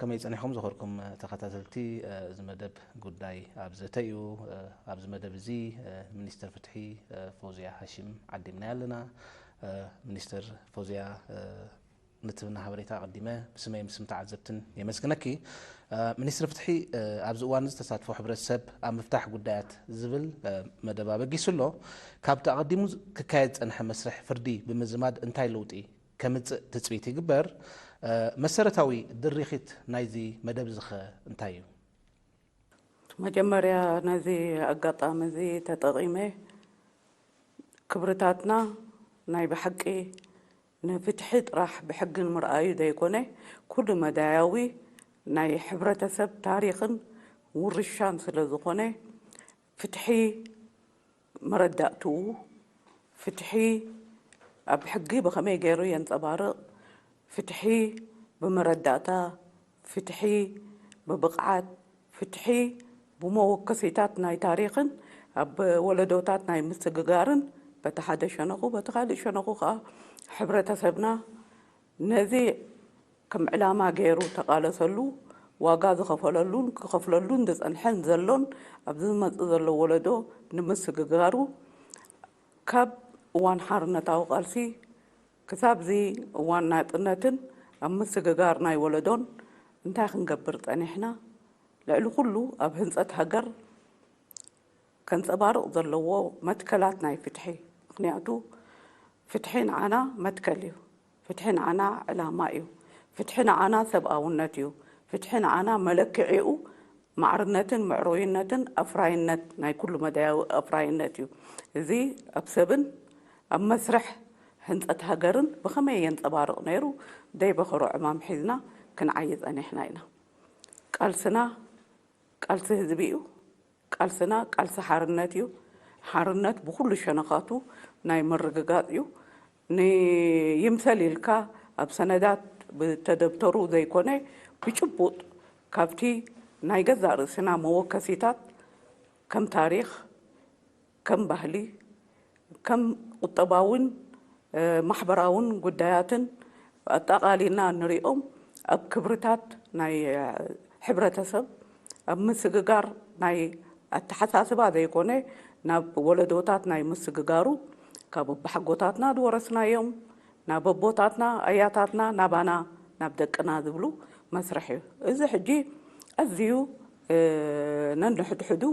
ከመይ ጸኒሕኩም ዝኸርኩም ተኸታተልቲ? እዚ መደብ ጉዳይ ኣብ ዘተ እዩ። ኣብዚ መደብ እዚ ሚኒስትር ፍትሒ ፎዝያ ሃሽም ዓዲምና ኣለና። ሚኒስትር ፎዝያ፣ ንትብና ሓበሬታ ኣቐዲመ ብስመይ ምስም ተዓዘብትን የመስግነኪ። ሚኒስትሪ ፍትሒ፣ ኣብዚ እዋን እዚ ተሳትፎ ሕብረተሰብ ኣብ ምፍታሕ ጉዳያት ዝብል መደብ ኣበጊሱ ኣሎ። ካብቲ ኣቐዲሙ ክካየድ ዝጸንሐ መስርሕ ፍርዲ ብምዝማድ እንታይ ለውጢ ከምጽእ ትጽቢት ይግበር? መሰረታዊ ድሪኺት ናይዚ መደብ ዝኸ እንታይ እዩ? መጀመርያ ነዚ ኣጋጣሚ እዚ ተጠቒመ ክብርታትና ናይ ብሓቂ ንፍትሒ ጥራሕ ብሕግን ምርኣዩ ዘይኮነ ኩሉ መዳያዊ ናይ ሕብረተሰብ ታሪኽን ውርሻን ስለ ዝኾነ ፍትሒ መረዳእትኡ ፍትሒ ኣብ ሕጊ ብኸመይ ገይሩ የንጸባርቕ? ፍትሒ ብመረዳእታ፣ ፍትሒ ብብቕዓት፣ ፍትሒ ብመወከሲታት ናይ ታሪኽን ኣብ ወለዶታት ናይ ምስግጋርን በቲ ሓደ ሸነኹ፣ በቲ ካልእ ሸነኹ ከኣ ሕብረተሰብና ነዚ ከም ዕላማ ገይሩ ተቓለሰሉ፣ ዋጋ ዝኸፈለሉን ክኸፍለሉን ዝጸንሐን ዘሎን ኣብዚ ዝመጽእ ዘሎ ወለዶ ንምስግጋሩ ካብ እዋን ሓርነታዊ ቃልሲ ክሳብዚ እዋን ናጽነትን ኣብ ምስግጋር ናይ ወለዶን እንታይ ክንገብር ጸኒሕና? ልዕሊ ኩሉ ኣብ ህንጸት ሃገር ከንጸባርቕ ዘለዎ መትከላት ናይ ፍትሒ። ምኽንያቱ ፍትሒ ንዓና መትከል እዩ። ፍትሒ ንዓና ዕላማ እዩ። ፍትሒ ንዓና ሰብኣውነት እዩ። ፍትሒ ንዓና መለክዒኡ ማዕርነትን ምዕሩይነትን ኣፍራይነት ናይ ኩሉ መዳያዊ ኣፍራይነት እዩ። እዚ ኣብ ሰብን ኣብ መስርሕ ህንጸት ሃገርን ብኸመይ የንጸባርቕ ነይሩ? ደይበኸሮ ዕማም ሒዝና ክንዓዪ ጸኒሕና ኢና። ቃልስና ቃልሲ ህዝቢ እዩ። ቃልስና ቃልሲ ሓርነት እዩ። ሓርነት ብኹሉ ሸነኻቱ ናይ ምርግጋጽ እዩ። ንይምሰል ኢልካ ኣብ ሰነዳት ብተደብተሩ ዘይኮነ ብጭቡጥ ካብቲ ናይ ገዛእ ርእስና መወከሲታት ከም ታሪኽ፣ ከም ባህሊ፣ ከም ቁጠባውን ማሕበራውን ጉዳያትን ኣጠቓሊልና ንሪኦም ኣብ ክብርታት ናይ ሕብረተሰብ ኣብ ምስግጋር ናይ ኣተሓሳስባ ዘይኮነ ናብ ወለዶታት ናይ ምስግጋሩ ካብ ኣቦሓጎታትና ዝወረስናዮም ናብ ኣቦታትና ኣያታትና ናባና ናብ ደቅና ዝብሉ መስርሕ እዩ። እዚ ሕጂ ኣዝዩ ነንሕድሕዱ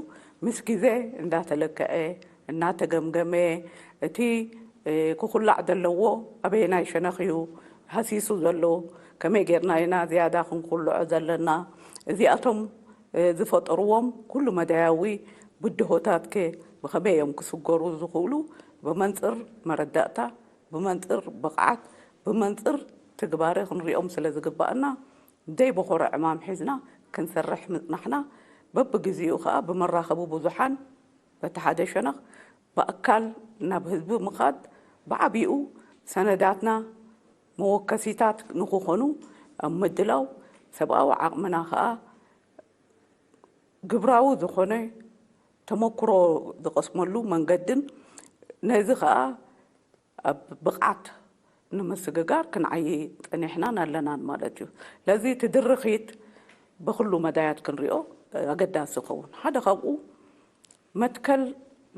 ምስ ግዜ እንዳተለክዐ እናተገምገመ እቲ ክኹላዕ ዘለዎ ኣበየናይ ሸነኽ እዩ ሃሲሱ ዘሎ፣ ከመይ ጌርና ኢና ዝያዳ ክንኩልዖ ዘለና፣ እዚኣቶም ዝፈጠርዎም ኩሉ መዳያዊ ብድሆታት ከ ብኸመይ እዮም ክስገሩ ዝኽእሉ ብመንፅር መረዳእታ ብመንፅር ብቕዓት ብመንፅር ትግባረ ክንሪኦም ስለ ዝግባእና ደይ በኾረ ዕማም ሒዝና ክንሰርሕ ምፅናሕና በብግዚኡ ከዓ ብመራኸቢ ብዙሓን በቲ ሓደ ሸነኽ ብኣካል ናብ ህዝቢ ምኻድ ብዓብይኡ ሰነዳትና መወከሲታት ንክኾኑ ኣብ ምድላው ሰብኣዊ ዓቕምና ከዓ ግብራዊ ዝኾነ ተመክሮ ዝቐስመሉ መንገድን ነዚ ከዓ ኣብ ብቕዓት ንምስግጋር ክንዓይ ጸኒሕናን ኣለናን ማለት እዩ። ለዚ እቲ ድርኺት ብኹሉ መዳያት ክንሪኦ ኣገዳሲ ይኸውን። ሓደ ካብኡ መትከል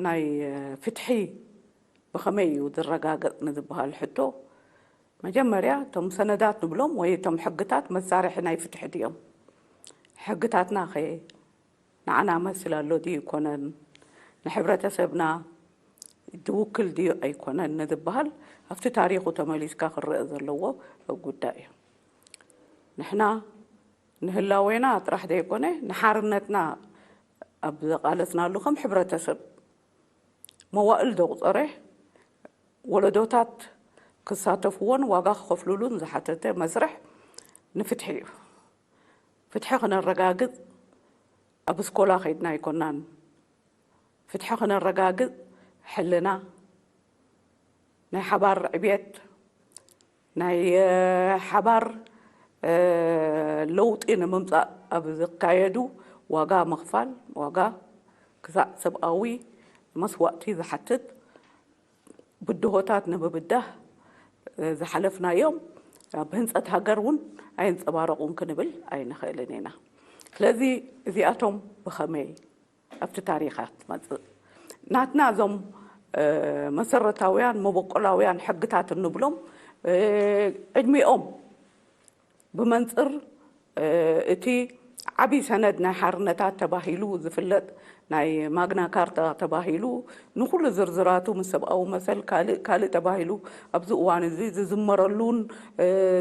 ናይ ፍትሒ ብኸመይ እዩ ዝረጋገጽ ንዝበሃል ሕቶ መጀመርያ እቶም ሰነዳት ንብሎም ወይ እቶም ሕግታት መሳርሒ ናይ ፍትሒ ድዮም? ሕግታትና ኸ ንዓና መስል ኣሎ ድዩ ይኮነን ንሕብረተሰብና ድውክል ድዩ ኣይኮነን ንዝበሃል ኣብቲ ታሪኹ ተመሊስካ ክረአ ዘለዎ ጉዳይ እዩ። ንሕና ንህላዌና ጥራሕ ዘይኮነ ንሓርነትና ኣብ ዘቃለስናሉ ከም ሕብረተሰብ መዋእል ዘቑፀረ ወለዶታት ክሳተፍዎን ዋጋ ክኸፍልሉን ዝሓተተ መስርሕ ንፍትሒ እዩ። ፍትሒ ክነረጋግፅ ኣብ ስኮላ ከይድና ኣይኮናን። ፍትሒ ክነረጋግፅ ሕልና ናይ ሓባር ዕብየት ናይ ሓባር ለውጢ ንምምፃእ ኣብ ዝካየዱ ዋጋ ምኽፋል ዋጋ ክሳዕ ሰብኣዊ መስዋእቲ ዝሓትት ብድሆታት ንምብዳህ ዝሓለፍናዮም ኣብ ህንፀት ሃገር እውን ኣየንፀባረቑን ክንብል ኣይንኽእልን ኢና። ስለዚ እዚኣቶም ብኸመይ ኣብቲ ታሪኻት መፅእ ናትና እዞም መሰረታውያን መበቆላውያን ሕግታት እንብሎም ዕድሚኦም ብመንፅር እቲ ዓብዪ ሰነድ ናይ ሓርነታት ተባሂሉ ዝፍለጥ ናይ ማግና ካርታ ተባሂሉ ንኩሉ ዝርዝራቱ ምስ ሰብኣዊ መሰል ካልእ ካልእ ተባሂሉ ኣብዚ እዋን እዚ ዝዝመረሉን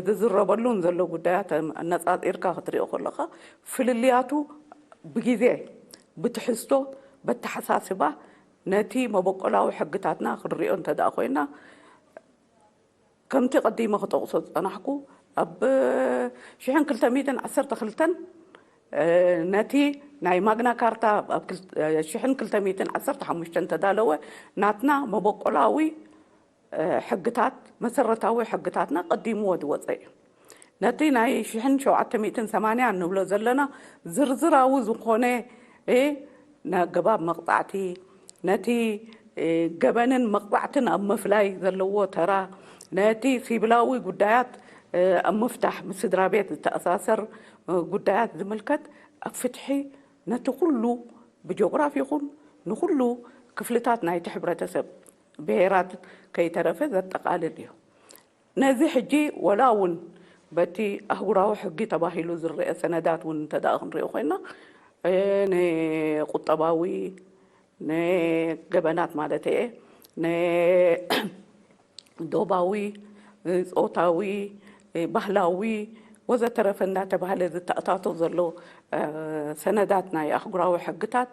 ዝዝረበሉን ዘሎ ጉዳያት ኣነፃፂርካ ክትሪኦ ከለካ ፍልልያቱ ብግዜ ብትሕዝቶ በተሓሳስባ ነቲ መበቆላዊ ሕግታትና ክንሪኦ እንተ ኮይና ከምቲ ቀዲመ ክጠቕሶ ዝጸናሕኩ ኣብ ሽሕን ክልተ ሚእትን ዓሰርተ ክልተን ነቲ ናይ ማግና ካርታ ኣብ ሽሕን ክልተ ሚእትን ዓሰርተ ሓሙሽተን ተዳለወ ናትና መበቆላዊ ሕግታት መሰረታዊ ሕግታትና ቀዲምዎ ዝወፀ እዩ። ነቲ ናይ ሽሕን ሸውዓተ ሚእትን ሰማንያ እንብሎ ዘለና ዝርዝራዊ ዝኾነ ነገባብ መቕፃዕቲ ነቲ ገበንን መቕፃዕትን ኣብ ምፍላይ ዘለዎ ተራ ነቲ ሲቪላዊ ጉዳያት ኣብ ምፍታሕ ምስ ስድራ ቤት ዝተኣሳሰር ጉዳያት ዝምልከት ኣብ ፍትሒ ነቲ ኩሉ ብጂኦግራፊ ይኹን ንኩሉ ክፍልታት ናይቲ ሕብረተሰብ ብሄራት ከይተረፈ ዘጠቓልል እዩ። ነዚ ሕጂ ወላ እውን በቲ ኣህጉራዊ ሕጊ ተባሂሉ ዝረአ ሰነዳት እውን እንተ ደኣ ክንሪኦ ኮይና ንቁጠባዊ ንገበናት ማለት እየ ንዶባዊ ፆታዊ ባህላዊ ወዘተረፈ እንዳተባህለ ዝተኣታቶ ዘሎ ሰነዳት ናይ ኣህጉራዊ ሕግታት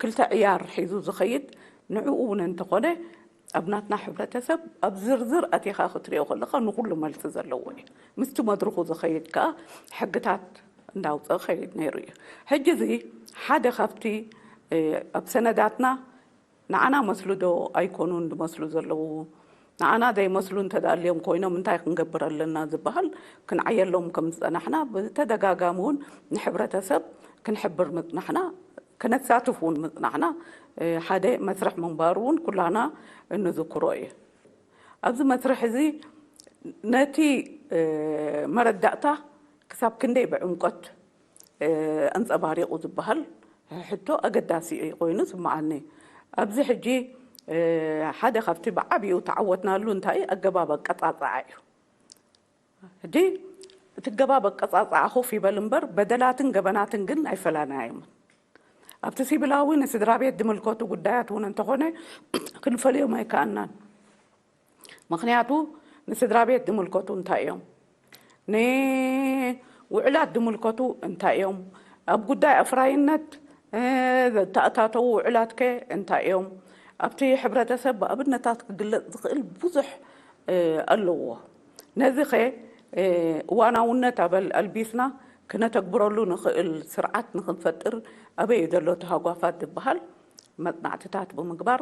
ክልተ ዕያር ሒዙ ዝኸይድ ንዕኡ እውን እንተኾነ ኣብ ናትና ሕብረተሰብ ኣብ ዝርዝር ኣቲኻ ክትሪኦ ከለኻ ንኩሉ መልሲ ዘለዎ እዩ። ምስቲ መድርኹ ዝኸይድ ከዓ ሕግታት እንዳውፀ ኸይድ ነይሩ እዩ። ሕጂ እዚ ሓደ ካብቲ ኣብ ሰነዳትና ንዓና መስሉ ዶ ኣይኮኑን ዝመስሉ ዘለዉ ንዓና ዘይመስሉ እንተዳልዮም ኮይኖም እንታይ ክንገብር ኣለና ዝበሃል ክንዓየሎም ከም ዝፀናሕና ብተደጋጋሚ እውን ንሕብረተሰብ ክንሕብር ምፅናሕና ከነሳትፍ እውን ምፅናሕና ሓደ መስርሕ ምንባሩ እውን ኩላና እንዝክሮ እዩ። ኣብዚ መስርሕ እዚ ነቲ መረዳእታ ክሳብ ክንደይ ብዕምቆት ኣንፀባሪቑ ዝበሃል ሕቶ ኣገዳሲ እዩ ኮይኑ ስምዓኒ። ኣብዚ ሕጂ ሓደ ካብቲ ብዓብኡ ተዓወትናሉ እንታይ ኣገባብ ኣቀፃፅዓ እዩ። ሕጂ እቲ ገባብ ኣቀፃፅዓ ኮፍ ይበል እምበር በደላትን ገበናትን ግን ኣይፈላናዮምን። ኣብቲ ሲቪላዊ ንስድራ ቤት ዝምልከቱ ጉዳያት እውን እንተኾነ ክንፈልዮም ኣይከኣልናን። ምኽንያቱ ንስድራ ቤት ዝምልከቱ እንታይ እዮም? ንውዕላት ዝምልከቱ እንታይ እዮም? ኣብ ጉዳይ ኣፍራይነት ዝተኣታተዉ ውዕላት ከ እንታይ እዮም? ኣብቲ ሕብረተሰብ ብኣብነታት ክግለፅ ዝኽእል ብዙሕ ኣለዎ። ነዚ ኸ እዋናውነት ኣበል ኣልቢስና ክነተግብረሉ ንኽእል ስርዓት ንኽንፈጥር ኣበይ እዩ ዘሎ ተሃጓፋት ዝበሃል መፅናዕትታት ብምግባር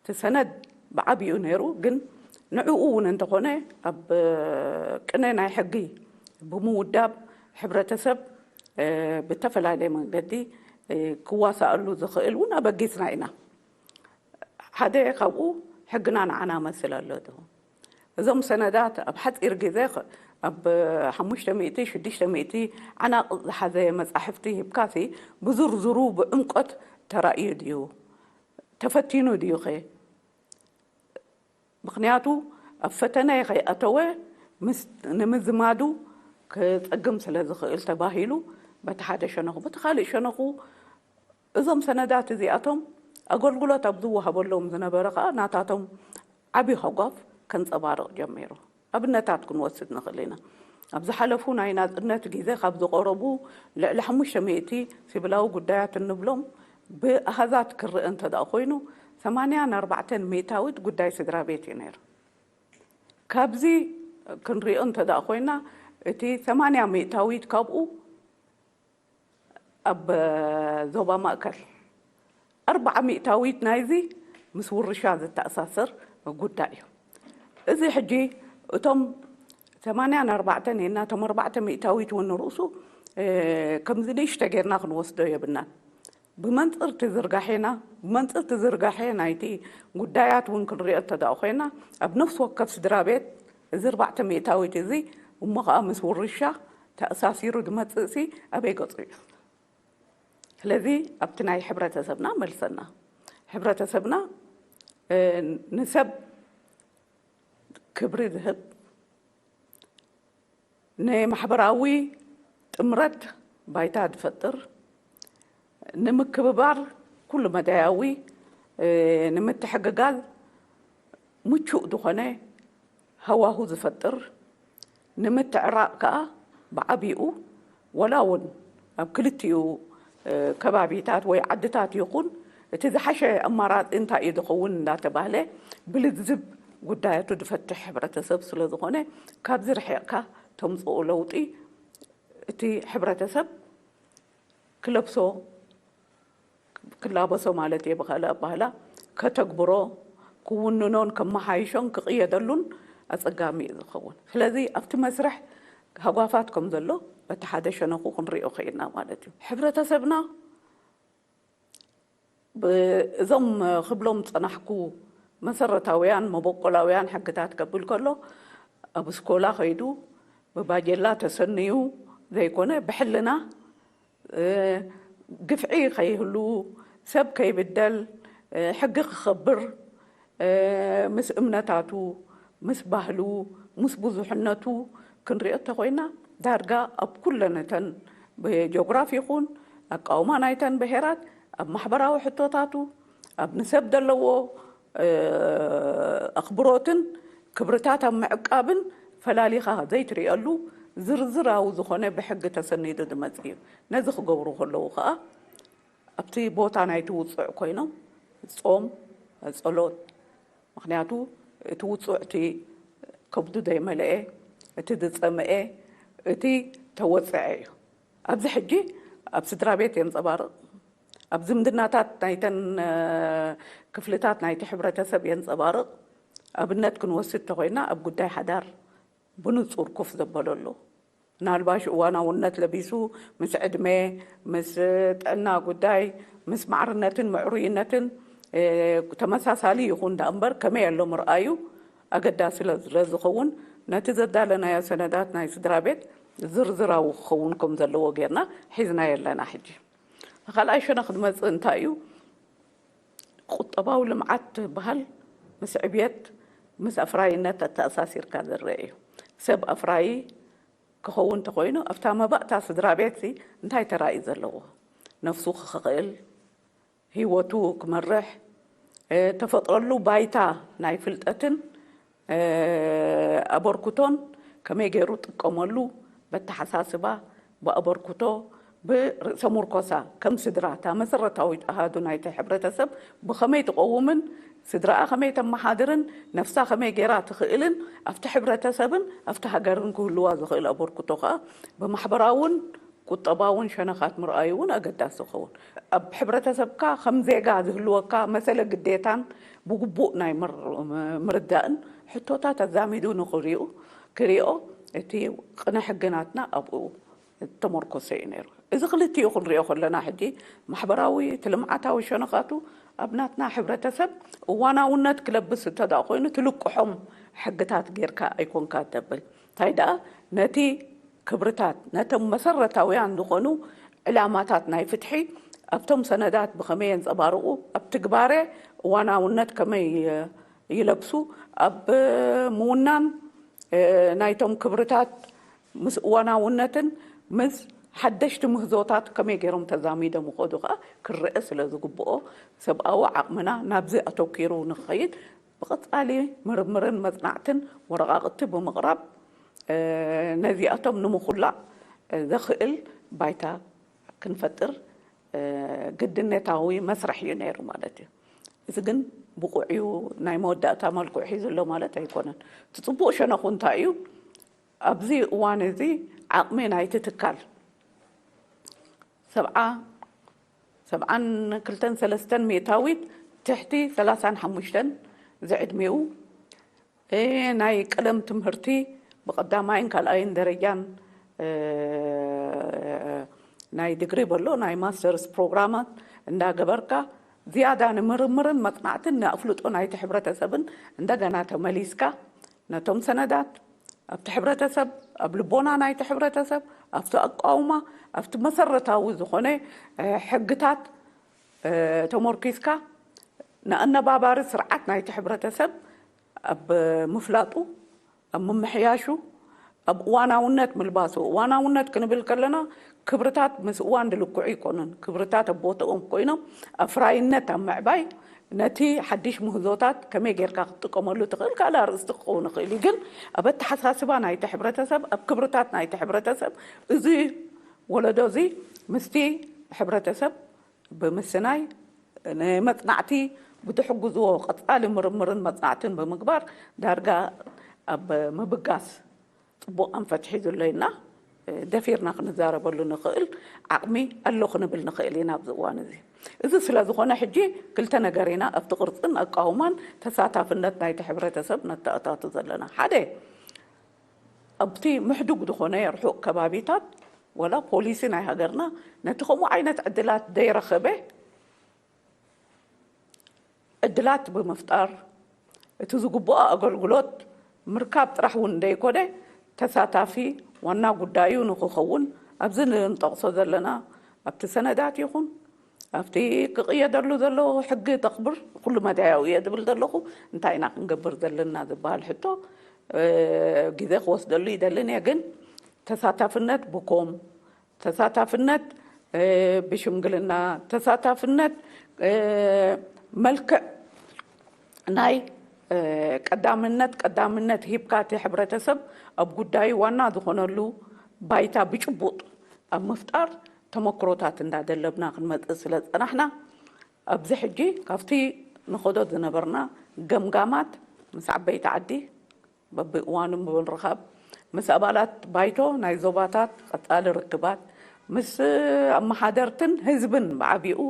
እቲ ሰነድ ብዓቢኡ ነይሩ፣ ግን ንዕኡ እውን እንተኾነ ኣብ ቅነ ናይ ሕጊ ብምውዳብ ሕብረተሰብ ብተፈላለየ መንገዲ ክዋሳኣሉ ዝኽእል እውን ኣበጊስና ኢና። ሓደ ካብኡ ሕግና ንዓና መስል ኣሎ ዶ? እዞም ሰነዳት ኣብ ሓፂር ግዜ ኣብ ሓሙሽተ ሚእቲ ሽዱሽተ ሚእቲ ዓናቕ ዝሓዘ መፃሕፍቲ ሂብካሲ ብዝርዝሩ ብዕምቆት ተራእዩ ድዩ? ተፈቲኑ ድዩ ኸ? ምኽንያቱ ኣብ ፈተነ ከይኣተወ ምስ ንምዝማዱ ክፀግም ስለ ዝኽእል ተባሂሉ በቲ ሓደ ሸነኹ፣ በቲ ካልእ ሸነኹ እዞም ሰነዳት እዚኣቶም ኣገልግሎት ኣብ ዝወሃበሎም ዝነበረ ከዓ ናታቶም ዓብዪ ሃጓፍ ከንፀባርቕ ጀሚሩ። ኣብነታት ክንወስድ ንኽእል ኢና። ኣብ ዝሓለፉ ናይ ናፅነት ግዜ ካብ ዝቐረቡ ልዕሊ ሓሙሽተ ሚእቲ ሲቪላዊ ጉዳያት እንብሎም ብኣሃዛት ክረአ እንተ ደኣ ኮይኑ ሰማንያን ኣርባዕተን ሚእታዊት ጉዳይ ስድራ ቤት እዩ ነይሩ። ካብዚ ክንሪኦ እንተ ደኣ ኮይና እቲ ሰማንያ ሚእታዊት ካብኡ ኣብ ዞባ ማእከል ኣርብዓ ሚእታዊት ናይዚ ምስ ውርሻ ዝተኣሳሰር ጉዳይ እዩ። እዚ ሕጂ እቶም ሰማንያን ኣርባዕተን ኢልና እቶም ኣርባዕተ ሚእታዊት እውን ንርእሱ ከምዚ ንእሽተ ጌርና ክንወስዶ የብልናን። ብመንፅር እቲ ዝርጋሐና ብመንፅር እቲ ዝርጋሐ ናይቲ ጉዳያት እውን ክንሪኦ እንተ ደኣ ኮይና ኣብ ነፍሲ ወከፍ ስድራ ቤት እዚ ኣርባዕተ ሚእታዊት እዚ እሞ ከዓ ምስ ውርሻ ተኣሳሲሩ ዝመፅእሲ ኣበይ ገፁ እዩ? ስለዚ ኣብቲ ናይ ሕብረተሰብና መልሰና። ሕብረተሰብና ንሰብ ክብሪ ዝህብ፣ ንማሕበራዊ ጥምረት ባይታ ዝፈጥር፣ ንምክብባር ኩሉ መዳያዊ ንምትሕግጋዝ ምቹእ ዝኾነ ሃዋሁ ዝፈጥር፣ ንምትዕራቕ ከኣ ብዓቢኡ ወላ እውን ኣብ ክልቲኡ ከባቢታት ወይ ዓድታት ይኹን እቲ ዝሓሸ ኣማራፂ እንታይ እዩ ዝኸውን እንዳተባህለ ብልዝብ ጉዳያቱ ዝፈትሕ ሕብረተሰብ ስለ ዝኾነ ካብዚ ርሒቕካ ተምፅኦ ለውጢ እቲ ሕብረተሰብ ክለብሶ ክላበሶ ማለት እየ ብኻልእ ኣባህላ ከተግብሮ ክውንኖን ከመሓይሾን ክቕየደሉን ኣፀጋሚ እዩ ዝኸውን። ስለዚ ኣብቲ መስርሕ ሃጓፋት ከም ዘሎ በቲ ሓደ ሸነኹ ክንሪኦ ኽኢልና ማለት እዩ። ሕብረተሰብና እዞም ክብሎም ዝፀናሕኩ መሰረታውያን መበቆላውያን ሕግታት ከብል ከሎ ኣብ ስኮላ ከይዱ ብባጀላ ተሰንዩ ዘይኮነ ብሕልና ግፍዒ ከይህሉ ሰብ ከይብደል ሕጊ ክኸብር ምስ እምነታቱ ምስ ባህሉ ምስ ብዙሕነቱ ክንሪኦ እንተኮይና ዳርጋ ኣብ ኩለን እተን ብጂኦግራፊ ይኹን ኣቃውማ ናይተን ብሄራት ኣብ ማሕበራዊ ሕቶታቱ ኣብ ንሰብ ዘለዎ ኣኽብሮትን ክብርታት ኣብ ምዕቃብን ፈላሊኻ ዘይትሪኦሉ ዝርዝራዊ ዝኾነ ብሕጊ ተሰኒዱ ዝመፅእ እዩ። ነዚ ክገብሩ ከለዉ ከዓ ኣብቲ ቦታ ናይቲ ውፁዕ ኮይኖም ፆም፣ ፀሎት፣ ምክንያቱ እቲ ውፁዕ እቲ ከብዱ ዘይመለኤ እቲ ዝፀመኤ እቲ ተወፀዐ እዩ። ኣብዚ ሕጂ ኣብ ስድራ ቤት የንፀባርቕ፣ ኣብ ዝምድናታት ናይተን ክፍልታት ናይቲ ሕብረተሰብ የንፀባርቕ። ኣብነት ክንወስድ ተኮይና ኣብ ጉዳይ ሓዳር ብንፁር ኮፍ ዘበሎ ኣሎ። ምናልባሽ እዋናውነት ለቢሱ ምስ ዕድመ ምስ ጥዕና ጉዳይ ምስ ማዕርነትን ምዕሩይነትን ተመሳሳሊ ይኹን ዳ እምበር ከመይ ኣሎ ምርኣዩ ኣገዳሲ ስለ ዝኸውን ነቲ ዘዳለናዮ ሰነዳት ናይ ስድራ ቤት ዝርዝራዊ ክኸውን ከም ዘለዎ ጌርና ሒዝናዮ ኣለና። ሕጂ ካልኣይ ሸነኽ ዝመፅእ እንታይ እዩ? ቁጠባዊ ልምዓት ዝበሃል ምስ ዕብየት ምስ ኣፍራይነት ኣተኣሳሲርካ ዝረአ እዩ። ሰብ ኣፍራዪ ክኸውን እንተኾይኑ ኣብታ መባእታ ስድራ ቤት እንታይ ተራእዩ ዘለዎ ነፍሱ ክኽእል ህይወቱ ክመርሕ ተፈጥረሉ ባይታ ናይ ፍልጠትን ኣበርክቶን ከመይ ገይሩ ጥቀመሉ በተሓሳስባ ብኣበርክቶ ብርእሰ ሙርኮሳ ከም ስድራ እታ መሰረታዊት ኣሃዱ ናይቲ ሕብረተሰብ ብኸመይ ትቐውምን ስድራኣ ከመይ ተመሓድርን ነፍሳ ከመይ ገይራ ትኽእልን ኣብቲ ሕብረተሰብን ኣብቲ ሃገርን ክህልዋ ዝኽእል ኣበርክቶ ከዓ ብማሕበራውን ቁጠባውን ሸነኻት ምርኣዩ እውን ኣገዳሲ ይኸውን። ኣብ ሕብረተሰብካ ከም ዜጋ ዝህልወካ መሰለ ግዴታን ብግቡእ ናይ ምርዳእን ሕቶታት ኣዛሚዱ ንኽሪኡ ክሪኦ እቲ ቅነ ሕጊ ናትና ኣብኡ ተመርኮሰ እዩ ነይሩ። እዚ ክልቲኡ ክንሪኦ ከለና ሕጂ ማሕበራዊ እቲ ልምዓታዊ ሸነኻቱ ኣብ ናትና ሕብረተሰብ እዋናውነት ክለብስ እንተደኣ ኮይኑ ትልቅሖም ሕግታት ጌርካ ኣይኮንካ ተብል እንታይ ደኣ ነቲ ክብርታት ነቶም መሰረታውያን ዝኾኑ ዕላማታት ናይ ፍትሒ ኣብቶም ሰነዳት ብኸመይ የንፀባርቑ፣ ኣብ ትግባረ እዋናውነት ከመይ ይለብሱ፣ ኣብ ምውናን ናይቶም ክብርታት ምስ እዋናውነትን ምስ ሓደሽቲ ምህዞታት ከመይ ገይሮም ተዛሚዶም ይኸዱ ከዓ ክረአ ስለ ዝግብኦ ሰብኣዊ ዓቕምና ናብዚ ኣተኪሩ ንክኸይድ ብቐፃሊ ምርምርን መፅናዕትን ወረቓቕቲ ብምቕራብ ነዚኣቶም ንምኹላዕ ዘኽእል ባይታ ክንፈጥር ግድነታዊ መስርሕ እዩ ነይሩ ማለት እዩ። እዚ ግን ብቑዕ እዩ ናይ መወዳእታ መልክዑ ሒዙ ኣሎ ማለት ኣይኮነን። እቲ ፅቡቕ ሸነኹ እንታይ እዩ? ኣብዚ እዋን እዚ ዓቕሚ ናይቲ ትካል ሰብዓ ሰብዓን ክልተን ሰለስተን ሚእታዊት ትሕቲ ሰላሳን ሓሙሽተን ዝዕድሚኡ ናይ ቀለም ትምህርቲ ብቐዳማይን ካልኣይን ደረጃን ናይ ዲግሪ በሎ ናይ ማስተርስ ፕሮግራማት እንዳገበርካ ዝያዳ ንምርምርን መፅናዕትን ንኣፍልጦ ናይቲ ሕብረተሰብን እንደገና ተመሊስካ ነቶም ሰነዳት ኣብቲ ሕብረተሰብ፣ ኣብ ልቦና ናይቲ ሕብረተሰብ፣ ኣብቲ ኣቃውማ፣ ኣብቲ መሰረታዊ ዝኾነ ሕግታት ተመርኪስካ ንኣነባባሪ ስርዓት ናይቲ ሕብረተሰብ ኣብ ምፍላጡ፣ ኣብ ምምሕያሹ፣ ኣብ እዋናውነት ምልባሱ። እዋናውነት ክንብል ከለና ክብርታት ምስ እዋን ድልክዑ ኣይኮኑን። ክብርታት ኣብ ቦታኦም ኮይኖም ኣፍራይነት ኣብ ምዕባይ ነቲ ሓድሽ ምህዞታት ከመይ ጌርካ ክትጥቀመሉ ትኽእል ካልእ ኣርእስቲ ክኸውን ይኽእል እዩ። ግን ኣብ ኣተሓሳስባ ናይቲ ሕብረተሰብ፣ ኣብ ክብርታት ናይቲ ሕብረተሰብ እዚ ወለዶ እዚ ምስቲ ሕብረተሰብ ብምስናይ ንመጽናዕቲ ብትሕግዝዎ ቀጻሊ ምርምርን መጽናዕትን ብምግባር ዳርጋ ኣብ ምብጋስ ጽቡቕ ኣንፈት ሒዙ ኣሎ ኢልና ደፊርና ክንዛረበሉ ንኽእል ዓቕሚ ኣሎ ክንብል ንኽእል ኢና ኣብዚ እዋን እዚ። እዚ ስለ ዝኾነ ሕጂ ክልተ ነገር ኢና ኣብቲ ቅርጽን ኣቃውማን ተሳታፍነት ናይቲ ሕብረተሰብ ነተኣታቱ ዘለና። ሓደ ኣብቲ ምሕዱግ ዝኾነ ርሑቕ ከባቢታት ወላ ፖሊሲ ናይ ሃገርና ነቲ ከምኡ ዓይነት ዕድላት ዘይረኸበ ዕድላት ብምፍጣር እቲ ዝግብኦ ኣገልግሎት ምርካብ ጥራሕ እውን ዘይኮነ ተሳታፊ ዋና ጉዳዩ ንክኸውን ኣብዚ ንጠቕሶ ዘለና ኣብቲ ሰነዳት ይኹን ኣብቲ ክቕየደሉ ዘለዎ ሕጊ ተኽብር ኩሉ መዳያዊ እየ ዝብል ዘለኹ እንታይ ኢና ክንገብር ዘለና ዝበሃል ሕቶ ግዜ ክወስደሉ ይደልን እየ። ግን ተሳታፍነት ብኮም ተሳታፍነት ብሽምግልና ተሳታፍነት መልክዕ ናይ ቀዳምነት ቀዳምነት ሂብካ እቲ ሕብረተሰብ ኣብ ጉዳዩ ዋና ዝኾነሉ ባይታ ብጭቡጥ ኣብ ምፍጣር ተመክሮታት እንዳደለብና ክንመፅእ ስለ ዝፀናሕና ኣብዚ ሕጂ ካብቲ ንኸዶ ዝነበርና ገምጋማት ምስ ዓበይቲ ዓዲ በብእዋኑ ብምርኻብ ምስ ኣባላት ባይቶ ናይ ዞባታት ቀፃሊ ርክባት ምስ ኣመሓደርትን ህዝብን ብዓቢኡ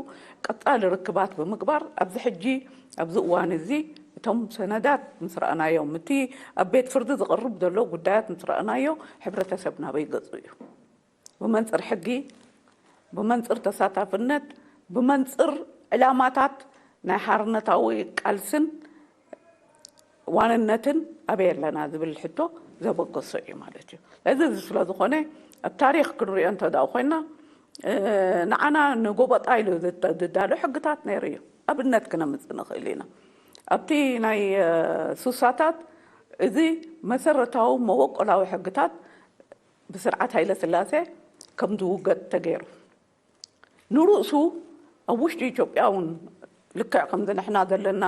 ቀፃሊ ርክባት ብምግባር ኣብዚ ሕጂ ኣብዚ እዋን እዚ እቶም ሰነዳት ምስ ረኣናዮም እቲ ኣብ ቤት ፍርዲ ዝቐርብ ዘሎ ጉዳያት ምስ ረኣናዮ ሕብረተሰብ ናበይ ገፁ እዩ ብመንፅር ሕጊ ብመንፅር ተሳታፍነት ብመንፅር ዕላማታት ናይ ሓርነታዊ ቃልስን ዋንነትን ኣበይ ኣለና ዝብል ሕቶ ዘበገሶ እዩ ማለት እዩ። እዚ እዚ ስለ ዝኾነ ኣብ ታሪክ ክንሪኦ እንተ ደኣ ኮይና ንዓና ንጎበጣ ኢሉ ዝዳሎ ሕግታት ነይሩ እዩ። ኣብነት ክነምፅእ ንኽእል ኢና። ኣብቲ ናይ ሱሳታት እዚ መሰረታዊ መበቆላዊ ሕግታት ብስርዓት ሃይለ ስላሴ ከም ዝውገድ ተገይሩ። ንርእሱ ኣብ ውሽጢ ኢትዮጵያ እውን ልክዕ ከምዚ ንሕና ዘለና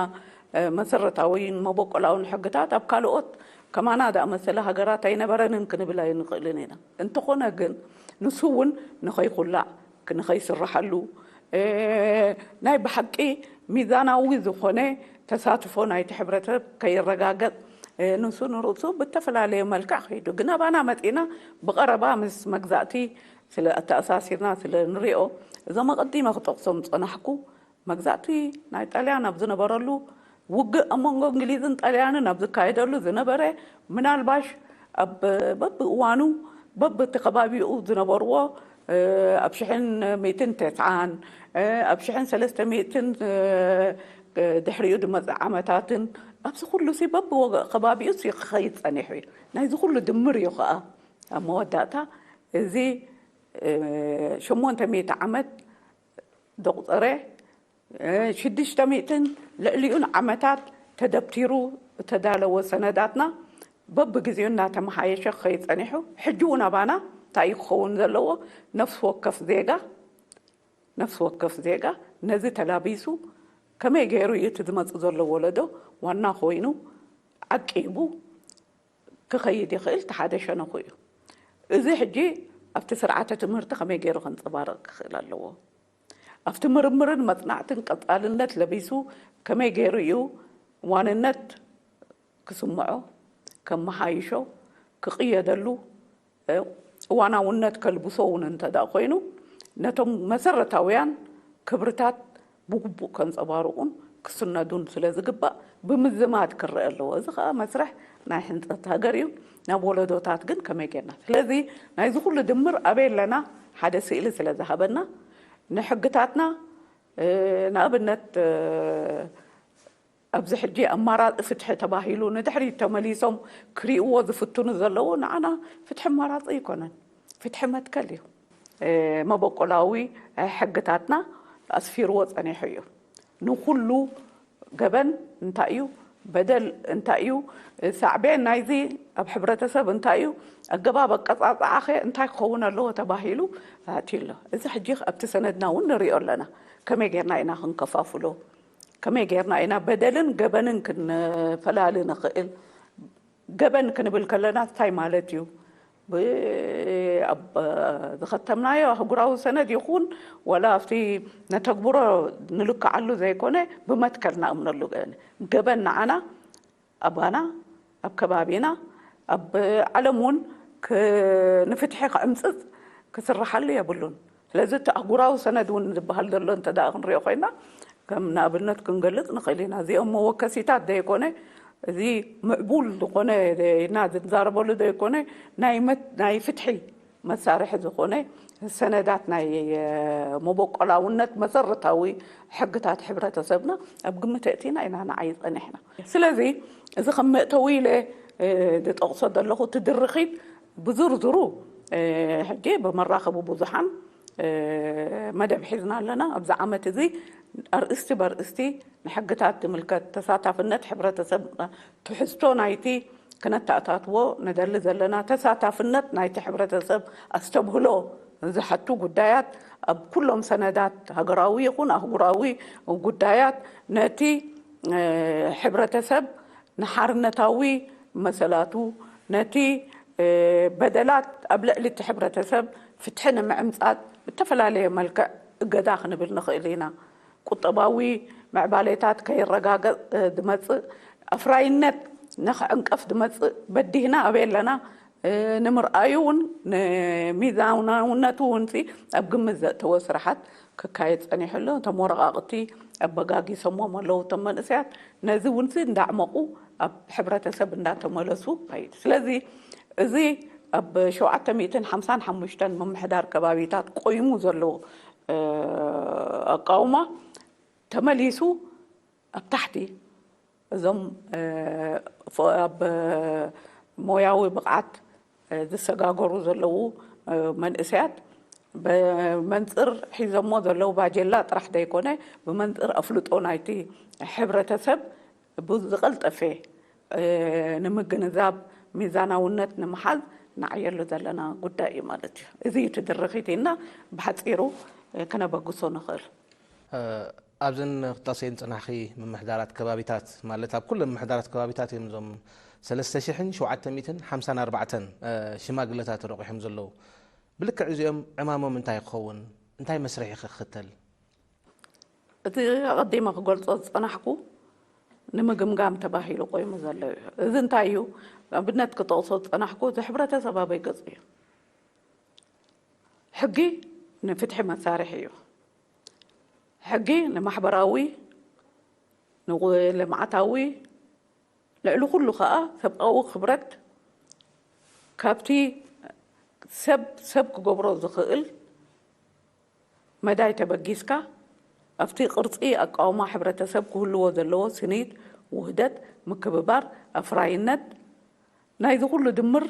መሰረታዊን መበቆላውን ሕግታት ኣብ ካልኦት ከማና ዝኣመሰለ ሃገራት ኣይነበረንን ክንብል ኣይንኽእልን ኢና። እንተኾነ ግን ንሱ እውን ንኸይኹላዕ ንኸይስራሓሉ ናይ ብሓቂ ሚዛናዊ ዝኾነ ተሳትፎ ናይቲ ሕብረተሰብ ከይረጋገጽ ንሱ ንርእሱ ብተፈላለየ መልክዕ ከይዱ ግን ኣባና መጺና ብቐረባ ምስ መግዛእቲ ስለ ኣተኣሳሲርና ስለ ንሪኦ እዞም ኣቐዲመ ክጠቕሶም ዝጸናሕኩ መግዛእቲ ናይ ጣልያን ኣብ ዝነበረሉ ውግእ ኣብ መንጎ እንግሊዝን ጣልያንን ኣብ ዝካየደሉ ዝነበረ ምናልባሽ ኣብ በብእዋኑ በብቲ ከባቢኡ ዝነበርዎ ኣብ ሽሕን ሚእትን ተስዓን ኣብ ሽሕን ሰለስተ ሚእትን ድሕሪኡ ዝመፀ ዓመታትን ኣብዚ ኩሉ ሲ በብከባቢኡ ሲ ክኸይድ ፀኒሑ እዩ። ናይዚ ኩሉ ድምር እዩ ከዓ ኣብ መወዳእታ እዚ ሸሞንተ ሚእቲ ዓመት ዘቑፀረ ሽዱሽተ ሚእትን ልዕሊኡን ዓመታት ተደብቲሩ እተዳለወ ሰነዳትና በብግዜኡ እናተመሓየሸ ክኸይድ ፀኒሑ ሕጂ እውን ኣባና እንታይ እዩ ክኸውን ዘለዎ ነፍሲ ወከፍ ዜጋ ነፍሲ ወከፍ ዜጋ ነዚ ተላቢሱ ከመይ ገይሩ እዩ እቲ ዝመፅእ ዘሎ ወለዶ ዋና ኮይኑ ዓቂቡ ክኸይድ ይኽእል እቲ ሓደ ሸነኹ እዩ። እዚ ሕጂ ኣብቲ ስርዓተ ትምህርቲ ከመይ ገይሩ ከንፀባርቕ ክኽእል ኣለዎ? ኣብቲ ምርምርን መፅናዕትን ቀፃልነት ለቢሱ ከመይ ገይሩ እዩ ዋንነት ክስምዖ፣ ከመሓይሾ፣ ክቕየደሉ፣ እዋናውነት ከልብሶ እውን እንተ ደኣ ኮይኑ ነቶም መሰረታውያን ክብርታት ብግቡእ ከንፀባርቑን ክስነዱን ስለ ዝግባእ ብምዝማድ ክረአ ኣለዎ። እዚ ከዓ መስርሕ ናይ ሕንፀት ሃገር እዩ። ናብ ወለዶታት ግን ከመይ ጌርና? ስለዚ ናይዚ ኩሉ ድምር ኣበይ ኣለና ሓደ ስእሊ ስለ ዝሃበና ንሕግታትና ንኣብነት ኣብዚ ሕጂ ኣማራፂ ፍትሒ ተባሂሉ ንድሕሪት ተመሊሶም ክሪእዎ ዝፍትኑ ዘለዉ፣ ንዓና ፍትሒ ኣማራፂ ኣይኮነን፣ ፍትሒ መትከል እዩ። መበቆላዊ ሕግታትና ኣስፊርዎ ጸኒሑ እዩ። ንኹሉ ገበን እንታይ እዩ፣ በደል እንታይ እዩ፣ ሳዕቤን ናይዚ ኣብ ሕብረተሰብ እንታይ እዩ፣ ኣገባብ ኣቀጻጽዓኸ እንታይ ክኸውን ኣለዎ ተባሂሉ ኣትዩ ኣሎ። እዚ ሕጂ ኣብቲ ሰነድና እውን ንሪኦ ኣለና። ከመይ ጌርና ኢና ክንከፋፍሎ? ከመይ ጌርና ኢና በደልን ገበንን ክንፈላሊ ንኽእል? ገበን ክንብል ከለና እንታይ ማለት እዩ? ብ-፣ ኣብ ዝኸተምናዮ ኣህጉራዊ ሰነድ ይኹን ዋላ ኣብቲ ነተግብሮ ንልክዓሉ ዘይኮነ፣ ብመትከል ንኣምነሉ ገበን። ገበን ንዓና ኣባና፣ ኣብ ከባቢና፣ ኣብ ዓለም እውን ክ-፣ ንፍትሒ ክዕምፅፅ ክስርሓሉ የብሉን። ስለዚ እቲ ኣህጉራዊ ሰነድ እውን ዝበሃል ዘሎ እንተ ደኣ ክንሪኦ ኮይና፣ ከም ንኣብነት ክንገልፅ ንኽእል ኢና። እዚኦም መወከሲታት ዘይኮነ፣ እዚ ምዕቡል ዝኾነ ኢና ዝንዛረበሉ ዘይኮነ፣ ናይ መት-፣ ናይ ፍትሒ መሳርሒ ዝኾነ ሰነዳት ናይ፣ እ፣ መበቆላውነት መሰረታዊ ሕግታት ሕብረተሰብና ኣብ ግምት ኣእቲና ኢና ንዓይ ጸኒሕና። ስለዚ እዚ ከም መእተዊ ኢለ፣ እ፣ ዝጠቕሶ ዘለኹ እቲ ድርኺት ብዝርዝሩ፣ እ፣ ሕጂ ብመራኸቢ ብዙሓን፣ እ፣ መደብ ሒዝና ኣለና። ኣብዚ ዓመት እዚ ኣርእስቲ በርእስቲ ንሕግታት ዝምልከት ተሳታፍነት ሕብረተሰብ፣ ትሕዝቶ ናይቲ ክነተኣታትዎ ንደሊ ዘለና ተሳታፍነት ናይቲ ሕብረተሰብ ኣስተብህሎ ዝሓቱ ጉዳያት ኣብ ኩሎም ሰነዳት ሃገራዊ ይኹን ኣህጉራዊ ጉዳያት ነቲ፣ እ፣ ሕብረተሰብ ንሓርነታዊ መሰላቱ፣ ነቲ፣ እ፣ በደላት ኣብ ልዕሊ እቲ ሕብረተሰብ ፍትሒ ንምዕምጻጽ ብተፈላለየ መልክዕ እገዛ ክንብል ንኽእል ኢና። ቁጠባዊ ምዕባሌታት ከይረጋገጽ፣ እ፣ ዝመጽእ ኣፍራይነት ንኽዕንቀፍ ዝመጽእ በዲህና ኣበይ ኣለና፣ እ፣ ንምርኣዩ እውን፣ ንሚዛናውነቱ እውን ሲ ኣብ ግምት ዘእተወ ስራሓት ክካየድ ጸኒሑ ኣሎ። እቶም ወረቓቕቲ ኣበጋጊሶሞም ኣለዉ። እቶም መንእሰያት ነዚ እውን ሲ እንዳዕመቑ ኣብ ሕብረተሰብ እንዳተመለሱ ይኸይድ። ስለዚ እዚ ኣብ ሸውዓተ ሚእትን ሓምሳን ሓሙሽተን ምምሕዳር ከባቢታት ቆይሙ ዘሎ፣ እ፣ ኣቃውማ ተመሊሱ ኣብ ታሕቲ እዞም፣ እ፣ ፎ-፣ ኣብ ሞያዊ ብቕዓት፣ እ፣ ዝሰጋገሩ ዘለዉ፣ እ፣ መንእሰያት ብመንጽር ሒዞሞ ዘለዉ ባጀላ ጥራሕ ዘይኮነ፣ ብመንጽር ኣፍልጦ ናይቲ ሕብረተሰብ ብዝቐልጠፈ፣ እ፣ ንምግንዛብ፣ ሚዛናውነት ንምሓዝ ንዓየሉ ዘለና ጉዳይ እዩ ማለት እዩ። እዚ እዩ እቲ ድርኺት ኢልና ብሓጺሩ፣ እ፣ ክነበግሶ ንኽእል። እ፣ ኣብዘን ክጠቕሰን ዝጸናሕኺ ምምሕዳራት ከባቢታት፣ ማለት ኣብ ኩለን ምምሕዳራት ከባቢታት እዮም እዞም ሰለስተ ሽሕን ሸውዓተ ሚእትን ሓምሳን ኣርባዕተን፣ እ፣ ሽማግለታት ተረቑሖም ዘለዉ። ብልክዕ እዚኦም ዕማሞም እንታይ ክኸውን፣ እንታይ መስርሕ እዩ ክኽተል? እቲ ኣቐዲመ ክገልጾ ዝጸናሕኩ ንምግምጋም ተባሂሉ ቆይሙ ዘሎ እዩ። እዚ እንታይ እዩ? ኣብነት ክጠቕሶ ዝጸናሕኩ፣ እዚ ሕብረተሰብ ኣበይ ገጹ እዩ? ሕጊ ንፍትሒ መሳርሒ እዩ። ሕጊ ንማሕበራዊ፣ ንቑ-፣ ልምዓታዊ፣ ልዕሊ ኩሉ ኸኣ ሰብኣዊ ክብረት ካብቲ ሰብ ሰብ ክገብሮ ዝኽእል መዳይ ተበጊስካ፣ ኣብቲ ቅርጺ ኣቃውማ ሕብረተሰብ ክህልዎ ዘለዎ ስኒት፣ ውህደት፣ ምክብባር፣ ኣፍራይነት፣ ናይዚ ኩሉ ድምር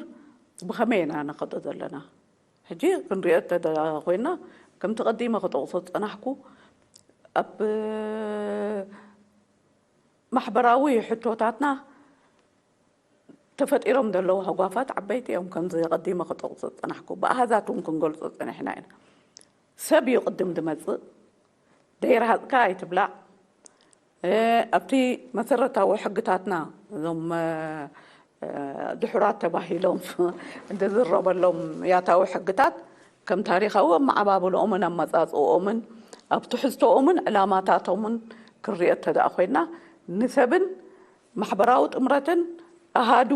ብኸመይ ኢና ነኸዶ ዘለና? ሕጂ ክንሪኦ እንተ ኮይና፣ ከምቲ ቀዲመ ክጠቕሶ ዝጸናሕኩ፣ ኣብ ማሕበራዊ ሕቶታትና ተፈጢሮም ዘለዉ ሃጓፋት ዓበይቲ እዮም። ከምዚ ቀዲመ ክጠቕሶ ዝጸናሕኩ፣ ብኣሃዛት እውን ክንገልጾ ጸኒሕና ኢና። ሰብ እዩ ቅድም ዝመጽእ። ደይረሃጽካ ኣይትብላዕ። እ፣ ኣብቲ መሰረታዊ ሕግታትና፣ እዞም፣ እ፣ እ፣ ድሑራት ተባሂሎም ዝዝረበሎም ያታዊ ሕግታት፣ ከም ታሪኻዊ ኣመዓባብልኦምን ኣመጻጽእኦምን፣ ኣብ ትሕዝቶኦምን ዕላማታቶምን ክንሪኦ እንተ ደኣ ኮይና፣ ንሰብን ማሕበራዊ ጥምረትን ኣሃዱ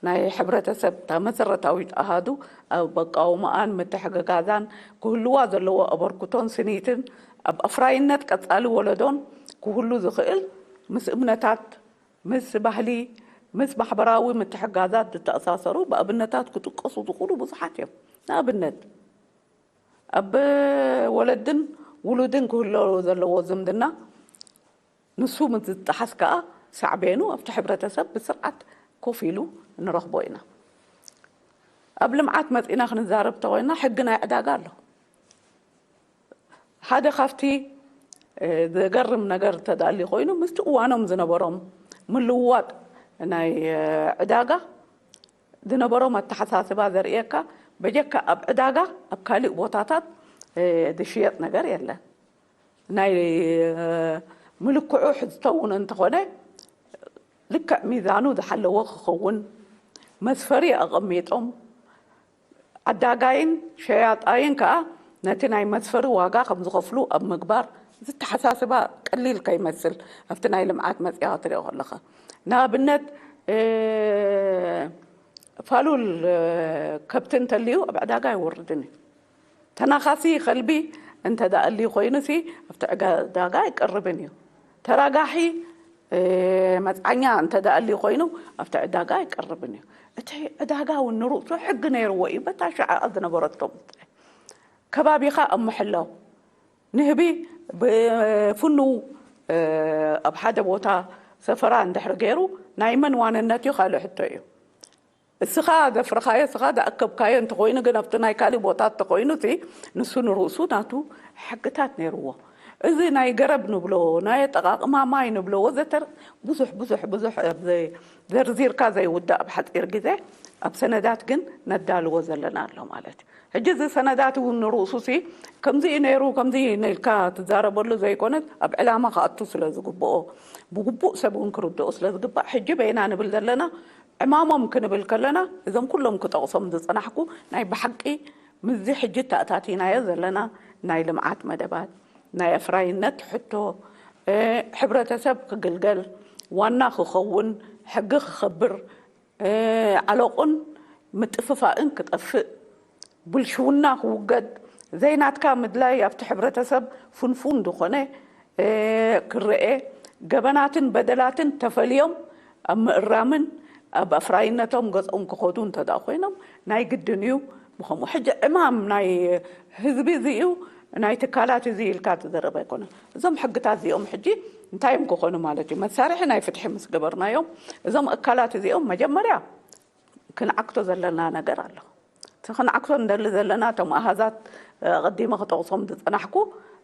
ናይ ሕብረተሰብ፣ እታ መሰረታዊት ኣሃዱ፣ ኣብ ኣቃውማኣን ምትሕግጋዛን ክህልዋ ዘለዎ ኣበርክቶን ስኒትን፣ ኣብ ኣፍራይነት ቀጻሊ ወለዶን ክህሉ ዝኽእል፣ ምስ እምነታት፣ ምስ ባህሊ፣ ምስ ማሕበራዊ ምትሕጋዛት ዝተኣሳሰሩ ብኣብነታት ክጥቀሱ ዝኽእሉ ብዙሓት እዮም። ንኣብነት፣ ኣብ ወለድን ውሉድን ክህሎ ዘለዎ ዝምድና፣ ንሱ ምስ ዝጠሓስ ከኣ ሳዕቤኑ ኣብቲ ሕብረተሰብ ብስርዓት ኮፍ ኢሉ ንረኽቦ ኢና። ኣብ ልምዓት መጺና ክንዛረብ ተኾይና ሕጊ ናይ ዕዳጋ ኣሎ። ሓደ ካብቲ ዘገርም ነገር ተዳሊ ኮይኑ ምስቲ እዋኖም ዝነበሮም ምልውዋጥ ናይ ዕዳጋ ዝነበሮም ኣተሓሳስባ ዘርእየካ፣ በጀካ ኣብ ዕዳጋ ኣብ ካልእ ቦታታት ዝሽየጥ ነገር የለን። ናይ ምልክዑ ሕዝቶ እውን እንተኾነ ልክዕ ሚዛኑ ዝሓለወ ክኸውን መስፈሪ ኣቐሚጦም ዓዳጋይን ሸያጣይን ከኣ ነቲ ናይ መስፈሪ ዋጋ ከም ዝኸፍሉ ኣብ ምግባር ዝተሓሳስባ ቀሊል ከይመስል ኣብቲ ናይ ልምዓት መጽያ ክትሪኦ ከለኻ ንኣብነት ፋሉል ከብቲ እንተልዩ ኣብ ዕዳጋ ኣይወርድን እዩ። ተናኻሲ ከልቢ እንተ ደኣ ኣልዩ ኮይኑ ሲ ኣብቲ ዕዳጋ ኣይቀርብን እዩ። ተራጋሒ መጽዓኛ እንተ ደኣ ኣልዩ ኮይኑ ኣብቲ ዕዳጋ ኣይቀርብን እዩ። እቲ ዕዳጋ እውን ንርእሱ ሕጊ ነይርዎ እዩ። በታ ሽዓ ዝነበረቶም ከባቢኻ ኣብ ምሕላው ንህቢ ብፍኑ ኣብ ሓደ ቦታ ሰፈራ እንድሕር ገይሩ ናይ መን ዋንነት እዩ ካልእ ሕቶ እዩ። እስኻ ዘፍርኻዮ እስኻ ዝኣከብካዮ እንተኾይኑ ግን ኣብቲ ናይ ካልእ ቦታ እንተኾይኑ እቲ ንሱ ንርእሱ ናቱ ሕግታት ነይርዎ። እዚ ናይ ገረብ ንብሎ ናይ ኣጠቓቕማ ማይ ንብሎ ወዘተ ብዙሕ ብዙሕ ብዙሕ ዘርዚርካ ዘይውዳእ ኣብ ሓፂር ግዜ ኣብ ሰነዳት ግን ነዳልዎ ዘለና ኣሎ ማለት እዩ። ሕጂ እዚ ሰነዳት እውን ንርእሱ ሲ ከምዚ እዩ ነይሩ ከምዚ እዩ ኢልካ ትዛረበሉ ዘይኮነስ ኣብ ዕላማ ክኣቱ ስለ ዝግብኦ ብግቡእ ሰብ እውን ክርድኦ ስለ ዝግባእ ሕጂ በይና ንብል ዘለና ዕማሞም ክንብል ከለና እዞም ኩሎም ክጠቕሶም ዝጸናሕኩ ናይ ብሓቂ ምስዚ ሕጂ ተኣታቲናዮ ዘለና ናይ ልምዓት መደባት ናይ ኣፍራይነት ሕቶ ሕብረተሰብ ክግልገል ዋና ክኸውን ሕጊ ክኸብር ዓሎቕን ምጥፍፋእን ክጠፍእ፣ ብልሽውና ክውገድ፣ ዘይናትካ ምድላይ ኣብቲ ሕብረተሰብ ፍንፉን ዝኾነ ክረኤ፣ ገበናትን በደላትን ተፈልዮም ኣብ ምእራምን ኣብ ኣፍራይነቶም ገጾም ክኸዱ እንተደኣ ኮይኖም ናይ ግድን እዩ። ብኸምኡ ሕጂ ዕማም ናይ ህዝቢ እዚ እዩ ናይ ትካላት እዚ ኢልካ ትዘረብ ኣይኮነን። እዞም ሕግታት እዚኦም ሕጂ እንታይ እዮም ክኾኑ ማለት እዩ? መሳርሒ ናይ ፍትሒ ምስ ገበርናዮም እዞም እካላት እዚኦም መጀመርያ ክንዓክቶ ዘለና ነገር ኣሎ። እቲ ክንዓክቶ እንደሊ ዘለና እቶም ኣሃዛት ኣቐዲመ ክጠቕሶም ዝጸናሕኩ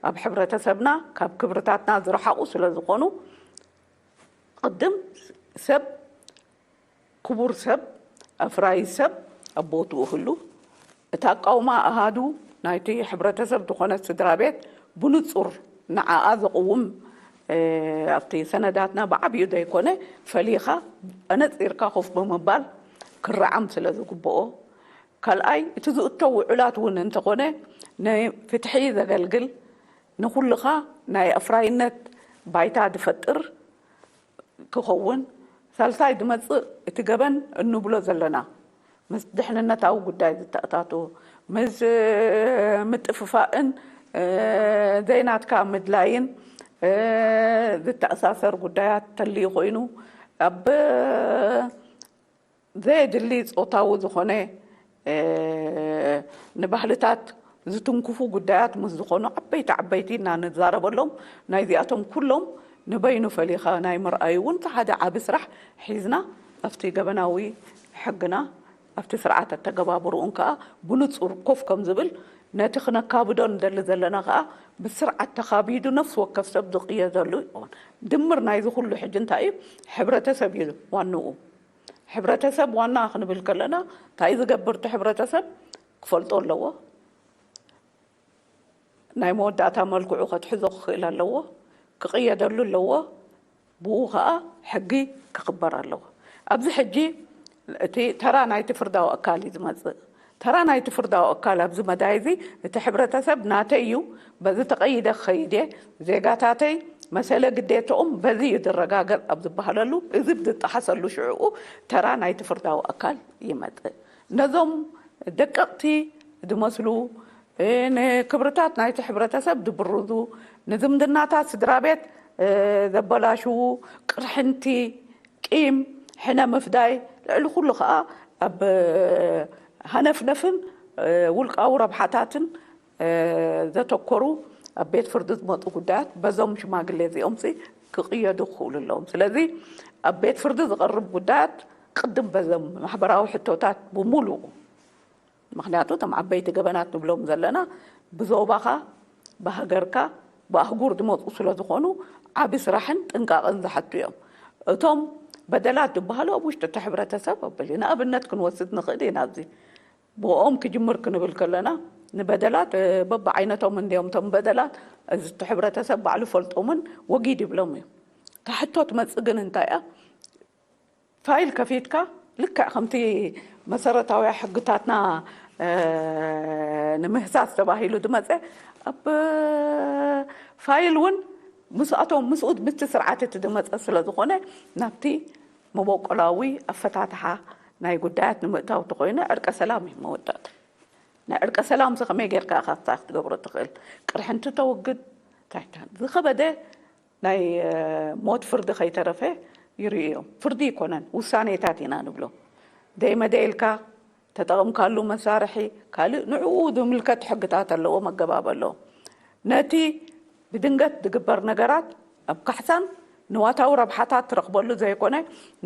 ኣብ ሕብረተሰብና ካብ ክብርታትና ዝረሓቑ ስለ ዝኾኑ ቅድም ሰብ ክቡር ሰብ ኣፍራይ ሰብ ኣብ ቦትኡ ህሉ እቲ ኣቃውማ ኣሃዱ ናይቲ ሕብረተሰብ ዝኾነት ስድራ ቤት ብንጹር ንዓኣ ዘቕውም ኣብቲ ሰነዳትና ብዓብዩ ዘይኮነ ፈሊኻ ኣነጺርካ ኮፍ ብምባል ክረዓም ስለ ዝግብኦ ካልኣይ እቲ ዝእቶ ውዑላት እውን እንተኾነ ንፍትሒ ዘገልግል ንኹልኻ ናይ ኣፍራይነት ባይታ ዝፈጥር ክኸውን ሳልሳይ ዝመጽእ እቲ ገበን እንብሎ ዘለና ምስ ድሕንነታዊ ጉዳይ ዝተኣታቶ ምስ ምጥፍፋእን ዘይናትካ ምድላይን ዝተኣሳሰር ጉዳያት ተልዩ ኮይኑ ኣብ ዘየድሊ ፆታዊ ዝኾነ ንባህልታት ዝትንክፉ ጉዳያት ምስ ዝኾኑ ዓበይቲ ዓበይቲ እና ንዛረበሎም ናይዚኣቶም ኩሎም ንበይኑ ፈሊኻ ናይ ምርኣዩ እውን ሓደ ዓቢ ስራሕ ሒዝና ኣብቲ ገበናዊ ሕግና ኣብቲ ስርዓት ኣተገባብርኡን ከዓ ብንፁር ኮፍ ከም ዝብል ነቲ ክነካብዶ ንደሊ ዘለና ከዓ ብስርዓት ተኻቢዱ ነፍሲ ወከፍ ሰብ ዝቕየደሉ ይኸውን። ድምር ናይዚ ኩሉ ሕጂ እንታይ እዩ? ሕብረተሰብ እዩ ዋንኡ። ሕብረተሰብ ዋና ክንብል ከለና እንታይ ዝገብር እቲ ሕብረተሰብ ክፈልጦ ኣለዎ። ናይ መወዳእታ መልክዑ ከትሕዞ ክኽእል ኣለዎ። ክቕየደሉ ኣለዎ። ብኡ ኸዓ ሕጊ ክኽበር ኣለዎ። ኣብዚ ሕጂ እቲ ተራ ናይቲ ፍርዳዊ ኣካል እዩ ዝመፅእ። ተራ ናይቲ ፍርዳዊ ኣካል ኣብዚ መዳይ እዚ እቲ ሕብረተሰብ ናተይ እዩ፣ በዚ ተቐይደ ክኸይድ እየ፣ ዜጋታተይ መሰለ ግዴተኦም በዚ እዩ ዝረጋገፅ ኣብ ዝበሃለሉ እዚ ብዝጠሓሰሉ ሽዕኡ ተራ ናይቲ ፍርዳዊ ኣካል ይመፅእ። ነዞም ደቀቕቲ ዝመስሉ ንክብርታት ናይቲ ሕብረተሰብ ዝብርዙ ንዝምድናታት ስድራ ቤት ዘበላሽዉ ቅርሕንቲ ቂም ሕነ ምፍዳይ ልዕሊ ኩሉ ከዓ ኣብ ሃነፍነፍን ውልቃዊ ረብሓታትን ዘተኮሩ ኣብ ቤት ፍርዲ ዝመፁ ጉዳያት በዞም ሽማግሌ እዚኦም ሲ ክቕየዱ ክኽእሉ ኣለዎም። ስለዚ ኣብ ቤት ፍርዲ ዝቐርብ ጉዳያት ቅድም በዘም ማሕበራዊ ሕቶታት ብምሉኡ፣ ምክንያቱ እቶም ዓበይቲ ገበናት ንብሎም ዘለና ብዞባኻ፣ ብሃገርካ፣ ብኣህጉር ዝመፁ ስለ ዝኾኑ ዓቢ ስራሕን ጥንቃቐን ዝሓቱ እዮም። እቶም በደላት ዝበሃሉ ኣብ ውሽጢ እቲ ሕብረተሰብ ኣበል ንኣብነት ክንወስድ ንኽእል ኢና። ኣብዚ ብኦም ክጅምር ክንብል ከለና ንበደላት በብዓይነቶም እንዲዮም። እቶም በደላት እዚ እቲ ሕብረተሰብ ባዕሉ ፈልጦምን ወጊድ ይብሎም እዩ። ታሕቶ ትመፅእ ግን እንታይ እያ? ፋይል ከፊትካ ልክዕ ከምቲ መሰረታዊ ሕግታትና ንምህሳስ ተባሂሉ ዝመፀ ኣብ ፋይል እውን ምስኣቶም ምስኡ ምስቲ ስርዓት እቲ ዝመፀ ስለ ዝኾነ ናብቲ መበቆላዊ ኣፈታትሓ ናይ ጉዳያት ንምእታው ተኮይኑ ዕርቀ ሰላም እዩ መወዳእታ። ናይ ዕርቀ ሰላም ሲ ከመይ ጌርካ ኢኻ ፍታሕ ክትገብሮ ትኽእል? ቅርሕንቲ ተወግድ ታይታ ዝኸበደ ናይ ሞት ፍርዲ ከይተረፈ ይርእዮም። ፍርዲ ይኮነን ውሳኔታት ኢና ንብሎ። ደይመደ ኢልካ ተጠቐምካሉ መሳርሒ ካልእ ንዕኡ ዝምልከት ሕግታት ኣለዎ፣ መገባብ ኣለዎ። ነቲ ብድንገት ዝግበር ነገራት ኣብ ካሕሳን ንዋታዊ ረብሓታት ትረኽበሉ ዘይኮነ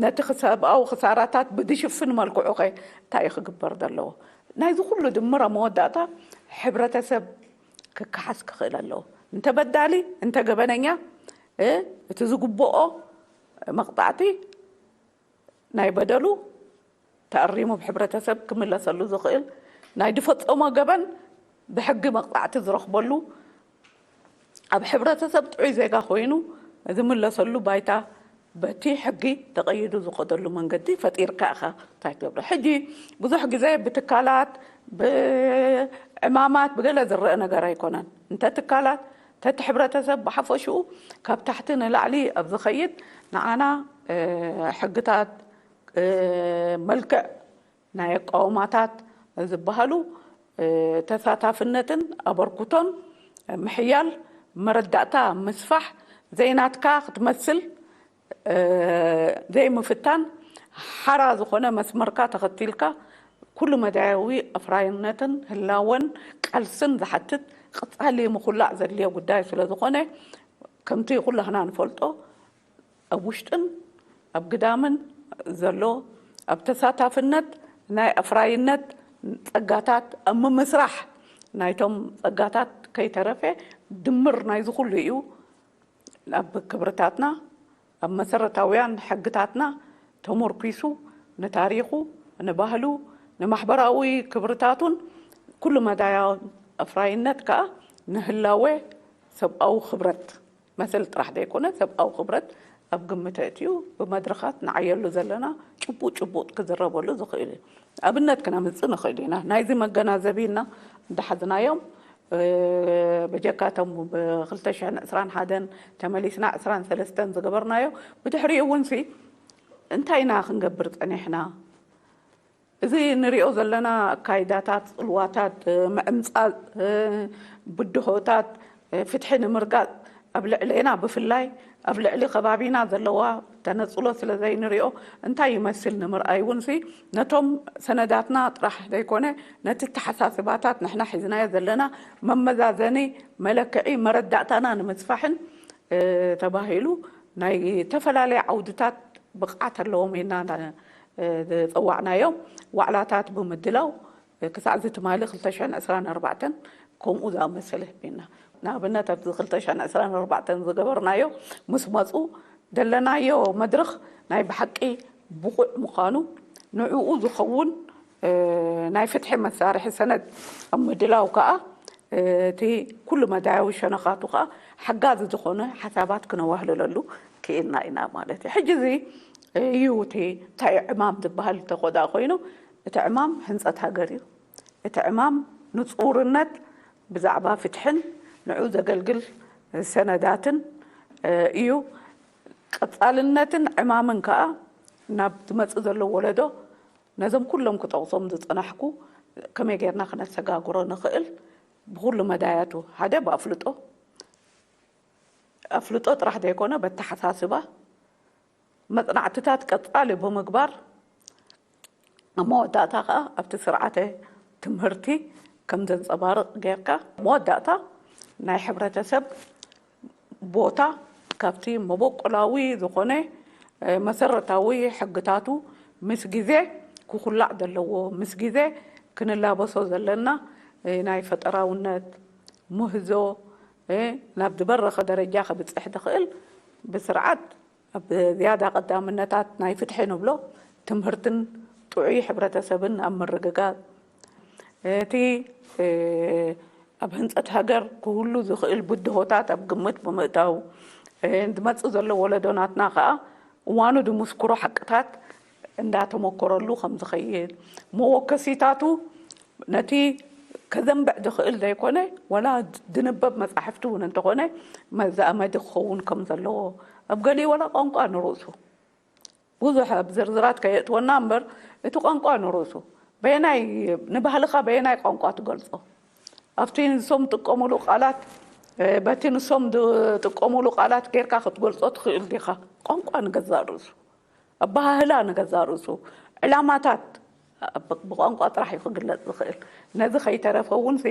ነቲ ሰብኣዊ ክሳራታት ብዝሽፍን መልክዑ ኸ እንታይ እዩ ክግበር ዘለዎ? ናይዚ ኩሉ ድምር ኣብ መወዳእታ ሕብረተሰብ ክከሓስ ክኽእል ኣለዎ። እንተ በዳሊ እንተ ገበነኛ እቲ ዝግብኦ መቕጣዕቲ ናይ በደሉ ተኣሪሙ ብሕብረተሰብ ክምለሰሉ ዝኽእል ናይ ዝፈጸሞ ገበን ብሕጊ መቕጻዕቲ ዝረኽበሉ ኣብ ሕብረተሰብ ጥዑይ ዜጋ ኮይኑ ዝምለሰሉ ባይታ በቲ ሕጊ ተቐይዱ ዝኸደሉ መንገዲ ፈጢርካ ኢኻ እንታይ ትገብሮ። ሕጂ ብዙሕ ግዜ ብትካላት ብዕማማት ብገለ ዝረአ ነገር ኣይኮነን። እንተ ትካላት ተቲ ሕብረተሰብ ብሓፈሽኡ ካብ ታሕቲ ንላዕሊ ኣብ ዝኸይድ ንዓና ሕግታት መልክዕ ናይ ኣቃውማታት ዝበሃሉ ተሳታፍነትን ኣበርክቶን ምሕያል፣ መረዳእታ ምስፋሕ፣ ዘይናትካ ክትመስል ዘይምፍታን፣ ሓራ ዝኾነ መስመርካ ተኸቲልካ ኩሉ መዳያዊ ኣፍራይነትን ህላወን ቃልስን ዝሓትት ቀጻሊ ምኹላዕ ዘድልዮ ጉዳይ ስለ ዝኾነ ከምቲ ኩላህና ንፈልጦ ኣብ ውሽጥን ኣብ ግዳምን ዘሎ ኣብ ተሳታፍነት ናይ ኣፍራይነት ጸጋታት ኣብ ምምስራሕ ናይቶም ጸጋታት ከይተረፈ ድምር ናይዚ ኩሉ እዩ። ኣብ ክብርታትና ኣብ መሰረታውያን ሕግታትና ተመርኲሱ ንታሪኹ ንባህሉ ንማሕበራዊ ክብርታቱን ኩሉ መዳያውን ኣፍራይነት ከኣ ንህላወ ሰብኣዊ ክብረት መሰል ጥራሕ ዘይኮነ ሰብኣዊ ክብረት ኣብ ግምት ኣእትዩ ብመድረኻት ንዓየሉ ዘለና ጭቡጥ ጭቡጥ ክዝረበሉ ዝኽእል እዩ። ኣብነት ክነምጽእ ንኽእል ኢና። ናይዚ መገናዘቢ ኢልና እንዳሓዝናዮም ብጀካ እቶም ብ ክልተ ሽሕን ዕስራን ሓደን ተመሊስና ዕስራን ሰለስተን ዝገበርናዮ ብድሕሪኡ እውን ሲ እንታይ ኢና ክንገብር ጸኒሕና? እዚ ንሪኦ ዘለና ኣካይዳታት፣ ጽልዋታት፣ ምዕምጻጽ፣ ብድሆታት፣ ፍትሒ ንምርጋጽ ኣብ ልዕሌና ብፍላይ ኣብ ልዕሊ ከባቢና ዘለዋ ተነጽሎ ስለ ዘይንሪኦ እንታይ ይመስል ንምርኣይ እውን ሲ ነቶም ሰነዳትና ጥራሕ ዘይኮነ ነቲ ተሓሳስባታት ንሕና ሒዝናዮ ዘለና መመዛዘኒ መለክዒ መረዳእታና ንምስፋሕን ተባሂሉ ናይ ዝተፈላለየ ዓውድታት ብቕዓት ኣለዎም ኢልና ዝጸዋዕናዮም ዋዕላታት ብምድላው ክሳዕ እዚ ትማሊ ክልተ ሽሕን ዕስራን ኣርባዕተን ከምኡ ዝኣመሰለ ህቢና። ንኣብነት ኣብዚ ክልተ ሽሕን ዕስራን ኣርባዕተን ዝገበርናዮ ምስ መፁ ዘለናዮ መድረኽ ናይ ብሓቂ ብቑዕ ምዃኑ ንዕኡ ዝኸውን ናይ ፍትሒ መሳርሒ ሰነድ ኣብ ምድላው ከዓ እቲ ኩሉ መዳያዊ ሸነኻቱ ከዓ ሓጋዚ ዝኾነ ሓሳባት ክነዋህልለሉ ክኢልና ኢና ማለት እዩ። ሕጂ እዚ እዩ እቲ እንታይ ዕማም ዝበሃል ተኾዳ ኮይኑ እቲ ዕማም ህንፀት ሃገር እዩ። እቲ ዕማም ንፁርነት ብዛዕባ ፍትሕን ንዑ ዘገልግል ሰነዳትን እዩ። ቀፃልነትን ዕማምን ከዓ ናብ ዝመፅእ ዘሎ ወለዶ ነዞም ኩሎም ክጠቕሶም ዝፀናሕኩ ከመይ ጌርና ክነሰጋግሮ ንኽእል ብኩሉ መዳያቱ ሓደ ብኣፍልጦ ኣፍልጦ ጥራሕ ዘይኮነ በተሓሳስባ መጽናዕትታት ቀጻሊ ብምግባር ኣብ መወዳእታ ከኣ ኣብቲ ስርዓተ ትምህርቲ ከም ዘንጸባርቕ ጌርካ መወዳእታ ናይ ሕብረተሰብ ቦታ ካብቲ መበቆላዊ ዝኾነ መሰረታዊ ሕግታቱ ምስ ግዜ ክኹላዕ ዘለዎ፣ ምስ ግዜ ክንላበሶ ዘለና ናይ ፈጠራውነት ምህዞ ናብ ዝበረኸ ደረጃ ከብፅሕ ዝኽእል ብስርዓት ኣብ ዝያዳ ቀዳምነታት ናይ ፍትሒ ንብሎ ትምህርትን ጥዑይ ሕብረተሰብን ኣብ ምርግጋፅ፣ እቲ ኣብ ህንፀት ሃገር ክህሉ ዝኽእል ብድሆታት ኣብ ግምት ብምእታው፣ ዝመፅእ ዘሎ ወለዶ ናትና ከዓ እዋኑ ዝምስክሮ ሓቅታት እንዳተመኮረሉ ከም ዝኸይድ፣ መወከሲታቱ ነቲ ከዘንብዕ ዝኽእል ዘይኮነ፣ ወላ ዝንበብ መጻሕፍቲ እውን እንተኾነ መዛመዲ ክኸውን ከም ዘለዎ፣ ኣብ ገሊኡ ወላ ቋንቋ ንርእሱ ብዙሕ ኣብ ዝርዝራት ከየእትወና እምበር፣ እቲ ቋንቋ ንርእሱ በየናይ፣ ንባህልኻ በየናይ ቋንቋ ትገልጾ? ኣብቲ ንሶም ጥቀሙሉ ቃላት፣ በቲ ንሶም ዝጥቀሙሉ ቃላት ጌርካ ክትገልጾ ትኽእል ዲኻ? ቋንቋ ንገዛእ ርእሱ፣ ኣበሃህላ ንገዛእ ርእሱ፣ ዕላማታት ብቋንቋ ጥራሕ እዩ ክግለጽ ዝኽእል። ነዚ ከይተረፈ እውን ሲ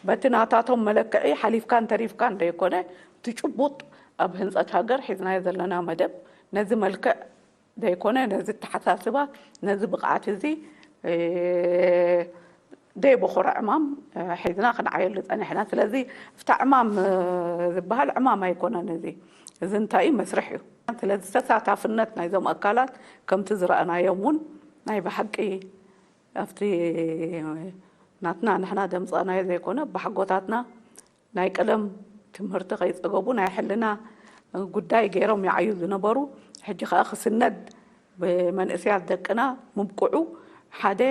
በቲ ናታቶም መለክዒ ሓሊፍካን ተሪፍካን ዘይኮነ፣ እቲ ጭቡጥ ኣብ ህንጸት ሃገር ሒዝናዮ ዘለና መደብ ነዚ መልክዕ ዘይኮነ፣ ነዚ ኣተሓሳስባ፣ ነዚ ብቕዓት እዚ ደይ በኾረ ዕማም ሒዝና ክንዓየሉ ጸኒሕና። ስለዚ እፍታ ዕማም ዝበሃል ዕማም ኣይኮነን። እዚ እዚ እንታይ እዩ? መስርሕ እዩ። ስለዚ ተሳታፍነት ናይዞም ኣካላት ከምቲ ዝረኣናዮም እውን ናይ ብሓቂ ኣብቲ ናትና ንሕና ደምፃናዮ ዘይኮነ፣ ብሓጎታትና ናይ ቀለም ትምህርቲ ከይፀገቡ ናይ ሕልና ጉዳይ ገይሮም ይዓዩ ዝነበሩ፣ ሕጂ ከዓ ክስነድ ብመንእሰያት ደቅና ምብቅዑ ሓደ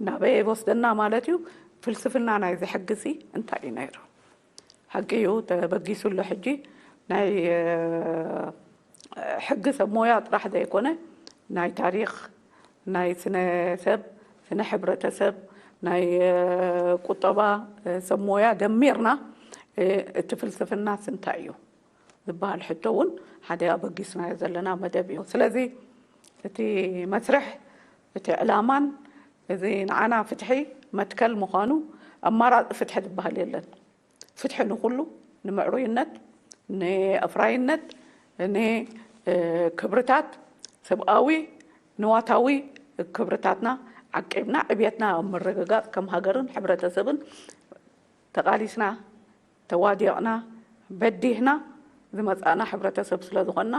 ናበየ ይወስደና ማለት እዩ። ፍልስፍና ናይዚ ሕጊ ሲ እንታይ እዩ ነይሩ? ሓቂ እዩ፣ ተበጊሱ ኣሎ። ሕጂ ናይ ሕጊ ሰብ ሞያ ጥራሕ ዘይኮነ፣ ናይ ታሪኽ፣ ናይ ስነ ሰብ፣ ስነ ሕብረተሰብ፣ ናይ ቁጠባ ሰብ ሞያ ደሚርና እቲ ፍልስፍናስ እንታይ እዩ ዝበሃል ሕቶ እውን ሓደ ኣበጊስናዮ ዘለና መደብ እዩ። ስለዚ እቲ መስርሕ፣ እቲ ዕላማን እዚ ንዓና ፍትሒ መትከል ምዃኑ፣ ኣማራፂ ፍትሒ ዝበሃል የለን። ፍትሒ ንኹሉ፣ ንምዕሩይነት፣ ንኣፍራይነት፣ ንክብርታት፣ ሰብኣዊ ንዋታዊ ክብርታትና ዓቂብና ዕብየትና ኣብ ምርግጋፅ ከም ሃገርን ሕብረተሰብን ተቓሊስና፣ ተዋዲቕና፣ በዲህና ዝመፃእና ሕብረተሰብ ስለ ዝኾንና፣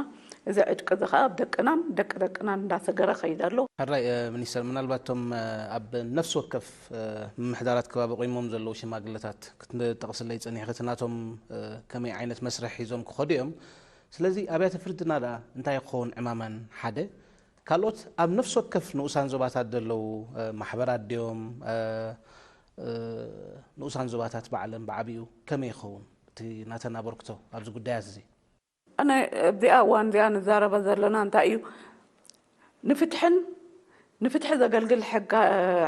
እዚ ዕጥቂ እዚ ከዓ ኣብ ደቅናን ደቂ ደቅናን እንዳሰገረ ከይድ ኣሎ። ሕራይ ሚኒስተር፣ ምናልባት እቶም ኣብ ነፍሲ ወከፍ ምምሕዳራት ከባቢ ቆይሞም ዘለዉ ሽማግለታት ክትጠቕስለይ ጸኒሕኺ፣ እቲ ናቶም ከመይ ዓይነት መስርሕ ሒዞም ክኸዱ እዮም? ስለዚ ኣብያተ ፍርድና ደኣ እንታይ ክኸውን ዕማመን? ሓደ ካልኦት ኣብ ነፍሲ ወከፍ ንኡሳን ዞባታት ዘለዉ ማሕበራት ድዮም ንኡሳን ዞባታት ባዕለን ብዓቢኡ ከመይ ይኸውን እቲ ናተን ኣበርክቶ ኣብዚ ጉዳያት እዚ? ኣነ ኣብዚኣ እዋን እዚኣ ንዛረበ ዘለና እንታይ እዩ፣ ንፍትሕን ንፍትሒ ዘገልግል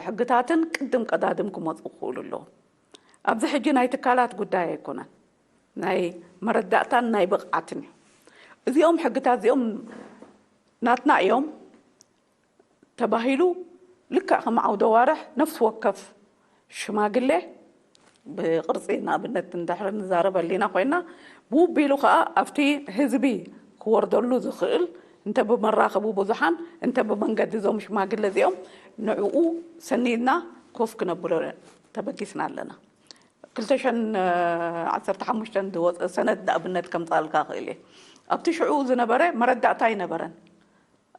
ሕግታትን ቅድም ቀዳድም ክመፁ ክኽእሉ ኣለዎም። ኣብዚ ሕጂ ናይ ትካላት ጉዳይ ኣይኮነን፣ ናይ መረዳእታን ናይ ብቕዓትን እዩ። እዚኦም ሕግታት እዚኦም ናትና እዮም ተባሂሉ፣ ልክዕ ከም ዓውደ ዋርሕ ነፍሲ ወከፍ ሽማግሌ ብቕርጺ ንኣብነት እንድሕር ንዛረበ ሊና ኮይና፣ ብውቢሉ ከኣ ኣብቲ ህዝቢ ክወርደሉ ዝኽእል እንተ ብመራኸቢ ብዙሓን እንተ ብመንገዲ እዞም ሽማግለ እዚኦም ንዕኡ ሰኒድና ኮፍ ክነብሎ ተበጊስና ኣለና። ክልተ ሽሕን ዓሰርተ ሓሙሽተን ዝወፀ ሰነድ ንኣብነት ከምፃልካ ክእል እየ። ኣብቲ ሽዑ ዝነበረ መረዳእታ ኣይነበረን።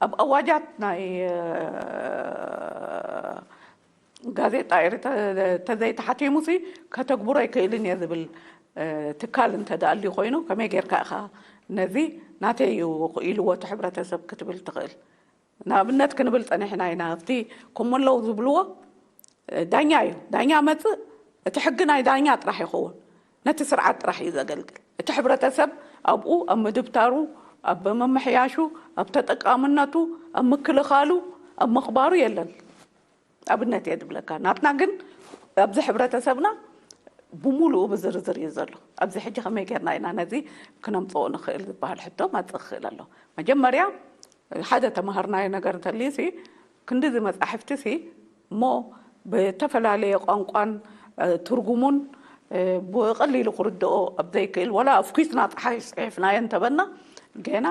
ኣብ ኣዋጃት ናይ ጋዜጣ ኤርትራ ተዘይተሓቲሙሲ ከተግብሮ ኣይክእልን እየ ዝብል ትካል እንተ ደኣ ኣልዩ ኮይኑ፣ ከመይ ጌርካ ኢኻ ነዚ ናተይ እዩ ኢልዎ እቲ ሕብረተሰብ ክትብል ትኽእል? ንኣብነት ክንብል ጸኒሕና ኢና። ኣብቲ ከምኡ ኣለዉ ዝብልዎ ዳኛ እዩ። ዳኛ መጽእ፣ እቲ ሕጊ ናይ ዳኛ ጥራሕ ይኸውን። ነቲ ስርዓት ጥራሕ እዩ ዘገልግል። እቲ ሕብረተሰብ ኣብኡ ኣብ ምድብታሩ፣ ኣብ ምምሕያሹ፣ ኣብ ተጠቃምነቱ፣ ኣብ ምክልኻሉ፣ ኣብ ምኽባሩ የለን። ኣብነት እየ ዝብለካ። ናትና ግን ኣብዚ ሕብረተሰብና ብምሉኡ ብዝርዝር እዩ ዘሎ። ኣብዚ ሕጂ ከመይ ጌርና ኢና ነዚ ክነምጽኦ ንኽእል ዝበሃል ሕቶ መጽእ ክኽእል ኣሎ። መጀመርያ ሓደ ተማሃርናዮ ነገር እንተልዩሲ፣ ክንድዚ መጻሕፍቲሲ እሞ ብተፈላለየ ቋንቋን ትርጉሙን ብቐሊሉ ክርድኦ ኣብ ዘይክእል፣ ወላ ኣብ ኩስና ጸሓይ ጽሒፍናዮ እንተበልና፣ ገና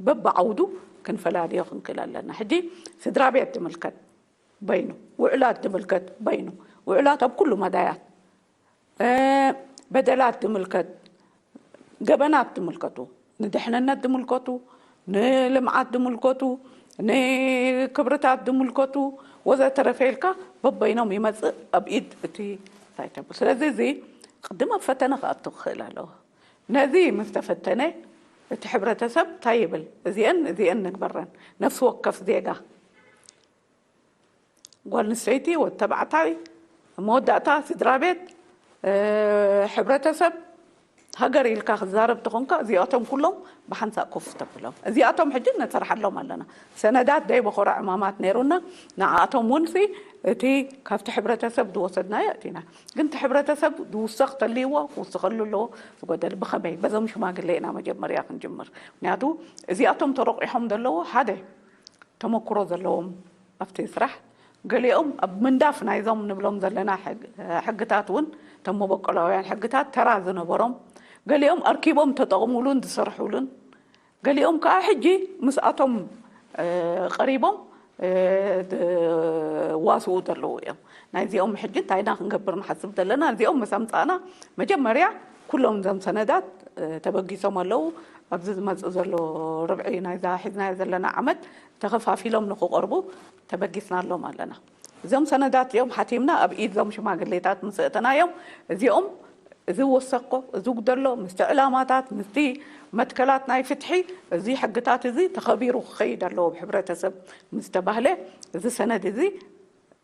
በብዓውዱ ክንፈላልዮ ክንክእል ኣለና። ሕጂ ስድራ ቤት ዝምልከት በይኑ፣ ውዕላት ዝምልከት በይኑ፣ ውዕላት ኣብ ኩሉ መዳያት፣ እ፣ በደላት ዝምልከት፣ ገበናት ዝምልከቱ፣ ንድሕንነት ዝምልከቱ፣ ንልምዓት ዝምልከቱ፣ ንክብርታት ዝምልከቱ ወዘተረፈ ኢልካ በበይኖም ይመጽእ ኣብ ኢድ እቲ እንታይ ተብል። ስለዚ እዚ ቅድም ኣብ ፈተነ ክኣቱ ክኽእል ኣለዎ። ነዚ ምስ ተፈተነ እቲ ሕብረተሰብ እንታይ ይብል? እዚአን እዚአን ንግበረን። ነፍሲ ወከፍ ዜጋ፣ ጓል ኣንስተይቲ፣ ወዲ ተባዕታይ፣ መወዳእታ ስድራ ቤት፣ እ፣ ሕብረተሰብ፣ ሃገር ኢልካ ክዛረብ ተኾንካ እዚኣቶም ኩሎም ብሓንሳእ ኮፍ ተብሎም። እዚኣቶም ሕጂ ነሰርሓሎም ኣለና። ሰነዳት ደይ በኾራ ዕማማት ነይሩና፣ ንኣቶም እውን ሲ እቲ ካብቲ ሕብረተሰብ ዝወሰድናዮ ኣእቲና። ግን እቲ ሕብረተሰብ ዝውሰኽ ተልይዎ ክውስኸሉ ኣለዎ። ዝጎደል ብኸመይ? በዞም ሽማግሌ ኢና መጀመርያ ክንጅምር። ምክንያቱ እዚኣቶም ተረቂሖም ዘለዎ ሓደ ተመክሮ ዘለዎም ኣብቲ ስራሕ፣ ገሊኦም ኣብ ምንዳፍ ናይዞም ንብሎም ዘለና ሕግ-፣ ሕግታት እውን፣ እቶም መበቆላውያን ሕግታት ተራ ዝነበሮም፣ ገሊኦም ኣርኪቦም ተጠቕሙሉን ዝሰርሑሉን፣ ገሊኦም ከዓ ሕጂ ምስኣቶም፣ እ፣ ቀሪቦም፣ እ፣ ዝዋስኡ ዘለዉ እዮም። ናይዚኦም ሕጂ እንታይ ኢና ክንገብር ንሓስብ ዘለና? እዚኦም ምስ ኣምጻእና መጀመርያ ኩሎም እዞም ሰነዳት፣ እ፣ ተበጊሶም ኣለዉ። ኣብዚ ዝመጽእ ዘሎ ርብዒ ናይዛ ሒዝናዮ ዘለና ዓመት ተኸፋፊሎም ንክቐርቡ ተበጊስናሎም ኣለና። እዞም ሰነዳት እዮም ሓቲምና ኣብ ኢድ እዞም ሽማግሌታት ምስ እተናዮም፣ እዚኦም እዚ ወሰኮ፣ እዚ ጉደሎ፣ ምስቲ ዕላማታት፣ ምስቲ መትከላት ናይ ፍትሒ፣ እዚ ሕግታት እዚ ተኸቢሩ ክኸይድ ኣለዎ ብሕብረተሰብ ምስ ተባህለ፣ እዚ ሰነድ እዚ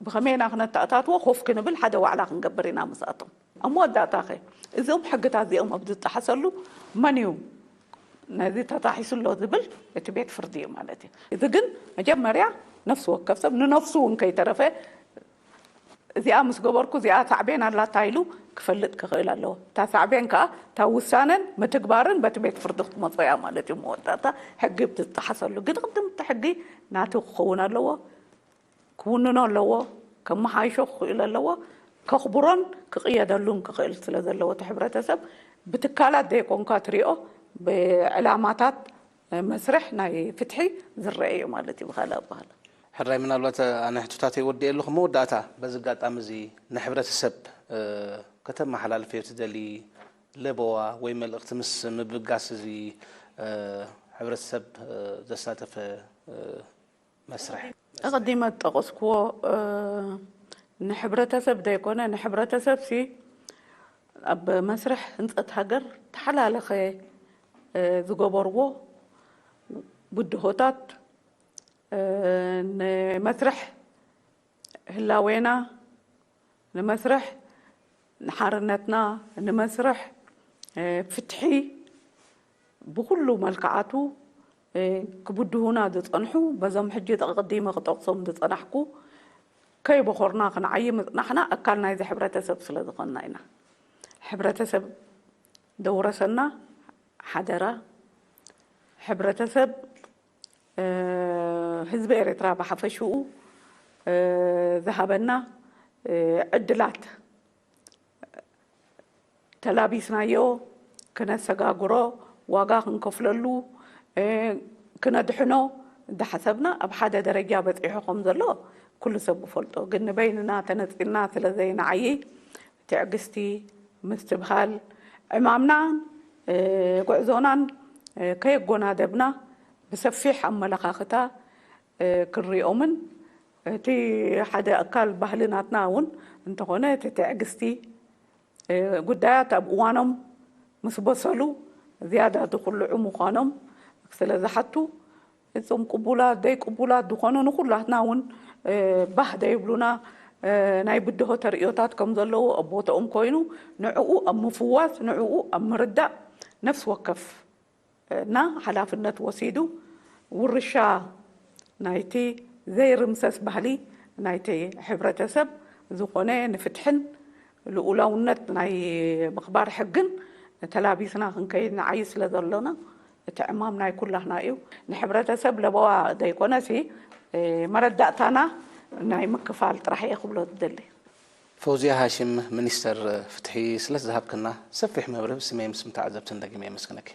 ብኸመይ ኢና ክነተኣታትዎ ኮፍ ክንብል ሓደ ዋዕላ ክንገብር ኢና ምስኣቶም። ኣብ መወዳእታ ኸ እዞም ሕግታት እዚኦም ኣብ ዝጠሓሰሉ መን እዩ ነዚ ተጣሒሱ ኣሎ ዝብል እቲ ቤት ፍርዲ እዩ ማለት እዩ። እዚ ግን መጀመርያ ነፍሲ ወከፍ ሰብ ንነፍሱ እውን ከይተረፈ እዚኣ ምስ ገበርኩ እዚኣ ሳዕቤን ኣላታ ኢሉ ክፈልጥ ክኽእል ኣለዎ። እታ ሳዕቤን ከዓ እታ ውሳነን ምትግባርን በቲ ቤት ፍርዲ ክትመጾ እያ ማለት እዩ። መወዳእታ ሕጊ ብትጠሓሰሉ ግን ቅድም እቲ ሕጊ ናቱ ክኸውን ኣለዎ፣ ክውንኖ ኣለዎ፣ ከመሓይሾ ክኽእል ኣለዎ፣ ከኽብሮን ክቕየደሉን ክኽእል ስለ ዘለዎ እቲ ሕብረተሰብ ብትካላት ዘይኮንካ ትሪኦ ብዕላማታት መስርሕ ናይ ፍትሒ ዝረአ እዩ ማለት እዩ ብኻልእ ኣበሃህላ። ሕራይ ምናልባት ኣነ ሕቶታተይ ወዲኤ ኣለኹ። መወዳእታ በዚ ኣጋጣሚ እዚ ንሕብረተሰብ፣ እ፣ ከተመሓላልፍዮ ትደሊ ለበዋ ወይ መልእኽቲ ምስ ምብጋስ እዚ፣ እ፣ ሕብረተሰብ፣ እ፣ ዘሳተፈ፣ እ፣ መስርሕ? ኣቐዲመ ዝጠቐስክዎ፣ እ፣ ንሕብረተሰብ ዘይኮነ ንሕብረተሰብ ሲ ኣብ መስርሕ ህንጸት ሃገር ተሓላለኸ፣ እ፣ ዝገበርዎ ብድሆታት፣ እ፣ ንመስርሕ ህላዌና፣ ንመስርሕ ንሓርነትና፣ ንመስርሕ፣ እ፣ ፍትሒ ብኹሉ መልክዓቱ፣ እ፣ ክብድሁና ዝጸንሑ፣ በዞም ሕጂ ተቐዲመ ክጠቕሶም ዝጸናሕኩ፣ ከይበኾርና ክንዓዪ ምጽናሕና ኣካል ናይዚ ሕብረተሰብ ስለ ዝኾንና ኢና። ሕብረተሰብ ዘውረሰና ሓደራ፣ ሕብረተሰብ፣ እ፣ ህዝቢ ኤርትራ ብሓፈሽኡ፣ እ፣ ዝሃበና፣ እ፣ ዕድላት ተላቢስናዮ ክነሰጋግሮ፣ ዋጋ ክንከፍለሉ፣ እ፣ ክነድሕኖ እንዳሓሰብና ኣብ ሓደ ደረጃ በጺሑ ከም ዘሎ ኩሉ ሰብ ዝፈልጦ። ግን ንበይንና ተነጺልና ስለ ዘይንዓዪ ትዕግስቲ፣ ምስትብሃል፣ ዕማምናን፣ እ፣ ጉዕዞናን፣ እ፣ ከየጎናደብና ብሰፊሕ ኣመለኻኽታ፣ እ፣ ክንሪኦምን እቲ ሓደ ኣካል ባህሊ ናትና እውን እንተኾነ እቲ ትዕግስቲ፣ እ፣ ጉዳያት ኣብ እዋኖም ምስ በሰሉ ዝያዳ ዝኹልዑ ምዃኖም ስለ ዝሓቱ፣ እዞም ቅቡላት ዘይቅቡላት ዝኾኑ ንኹላትና እውን፣ እ፣ ባህ ዘይብሉና፣ እ፣ ናይ ብድሆ ተርእዮታት ከም ዘለዉ ኣብ ቦታኦም ኮይኑ ንዕኡ ኣብ ምፍዋስ፣ ንዕኡ ኣብ ምርዳእ ነፍሲ ወከፍ እና ሓላፍነት ወሲዱ ውርሻ ናይቲ ዘይርምሰስ ባህሊ ናይቲ ሕብረተሰብ ዝኾነ ንፍትሕን ልኡላውነት ናይ ምኽባር ሕግን ተላቢስና ክንከይድ ንዓዪ ስለ ዘሎና እቲ ዕማም ናይ ኩላህና እዩ። ንሕብረተሰብ ለበዋ ዘይኮነሲ፣ እ፣ መረዳእታና ናይ ምክፋል ጥራሕ እየ ክብሎ ዝደሊ። ፈውዝያ ሃሽም፣ ሚኒስተር ፍትሒ፣ ስለ ዝሃብክና ሰፊሕ መብርሂ ብስመይ ምስ ተዓዘብትን ደጊመ የመስግነኪ።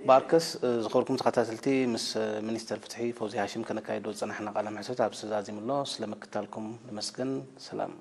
ብኣርከስ ዝኸበርኩም ተኸታተልቲ፣ ምስ ሚኒስተር ፍትሒ ፈውዚ ሃሽም ከነካይዶ ዝጸናሕና ቃለ ምሕትት ኣብዚ ተዛዚሙ ኣሎ። ስለ ምክታልኩም ንመስግን። ሰላም።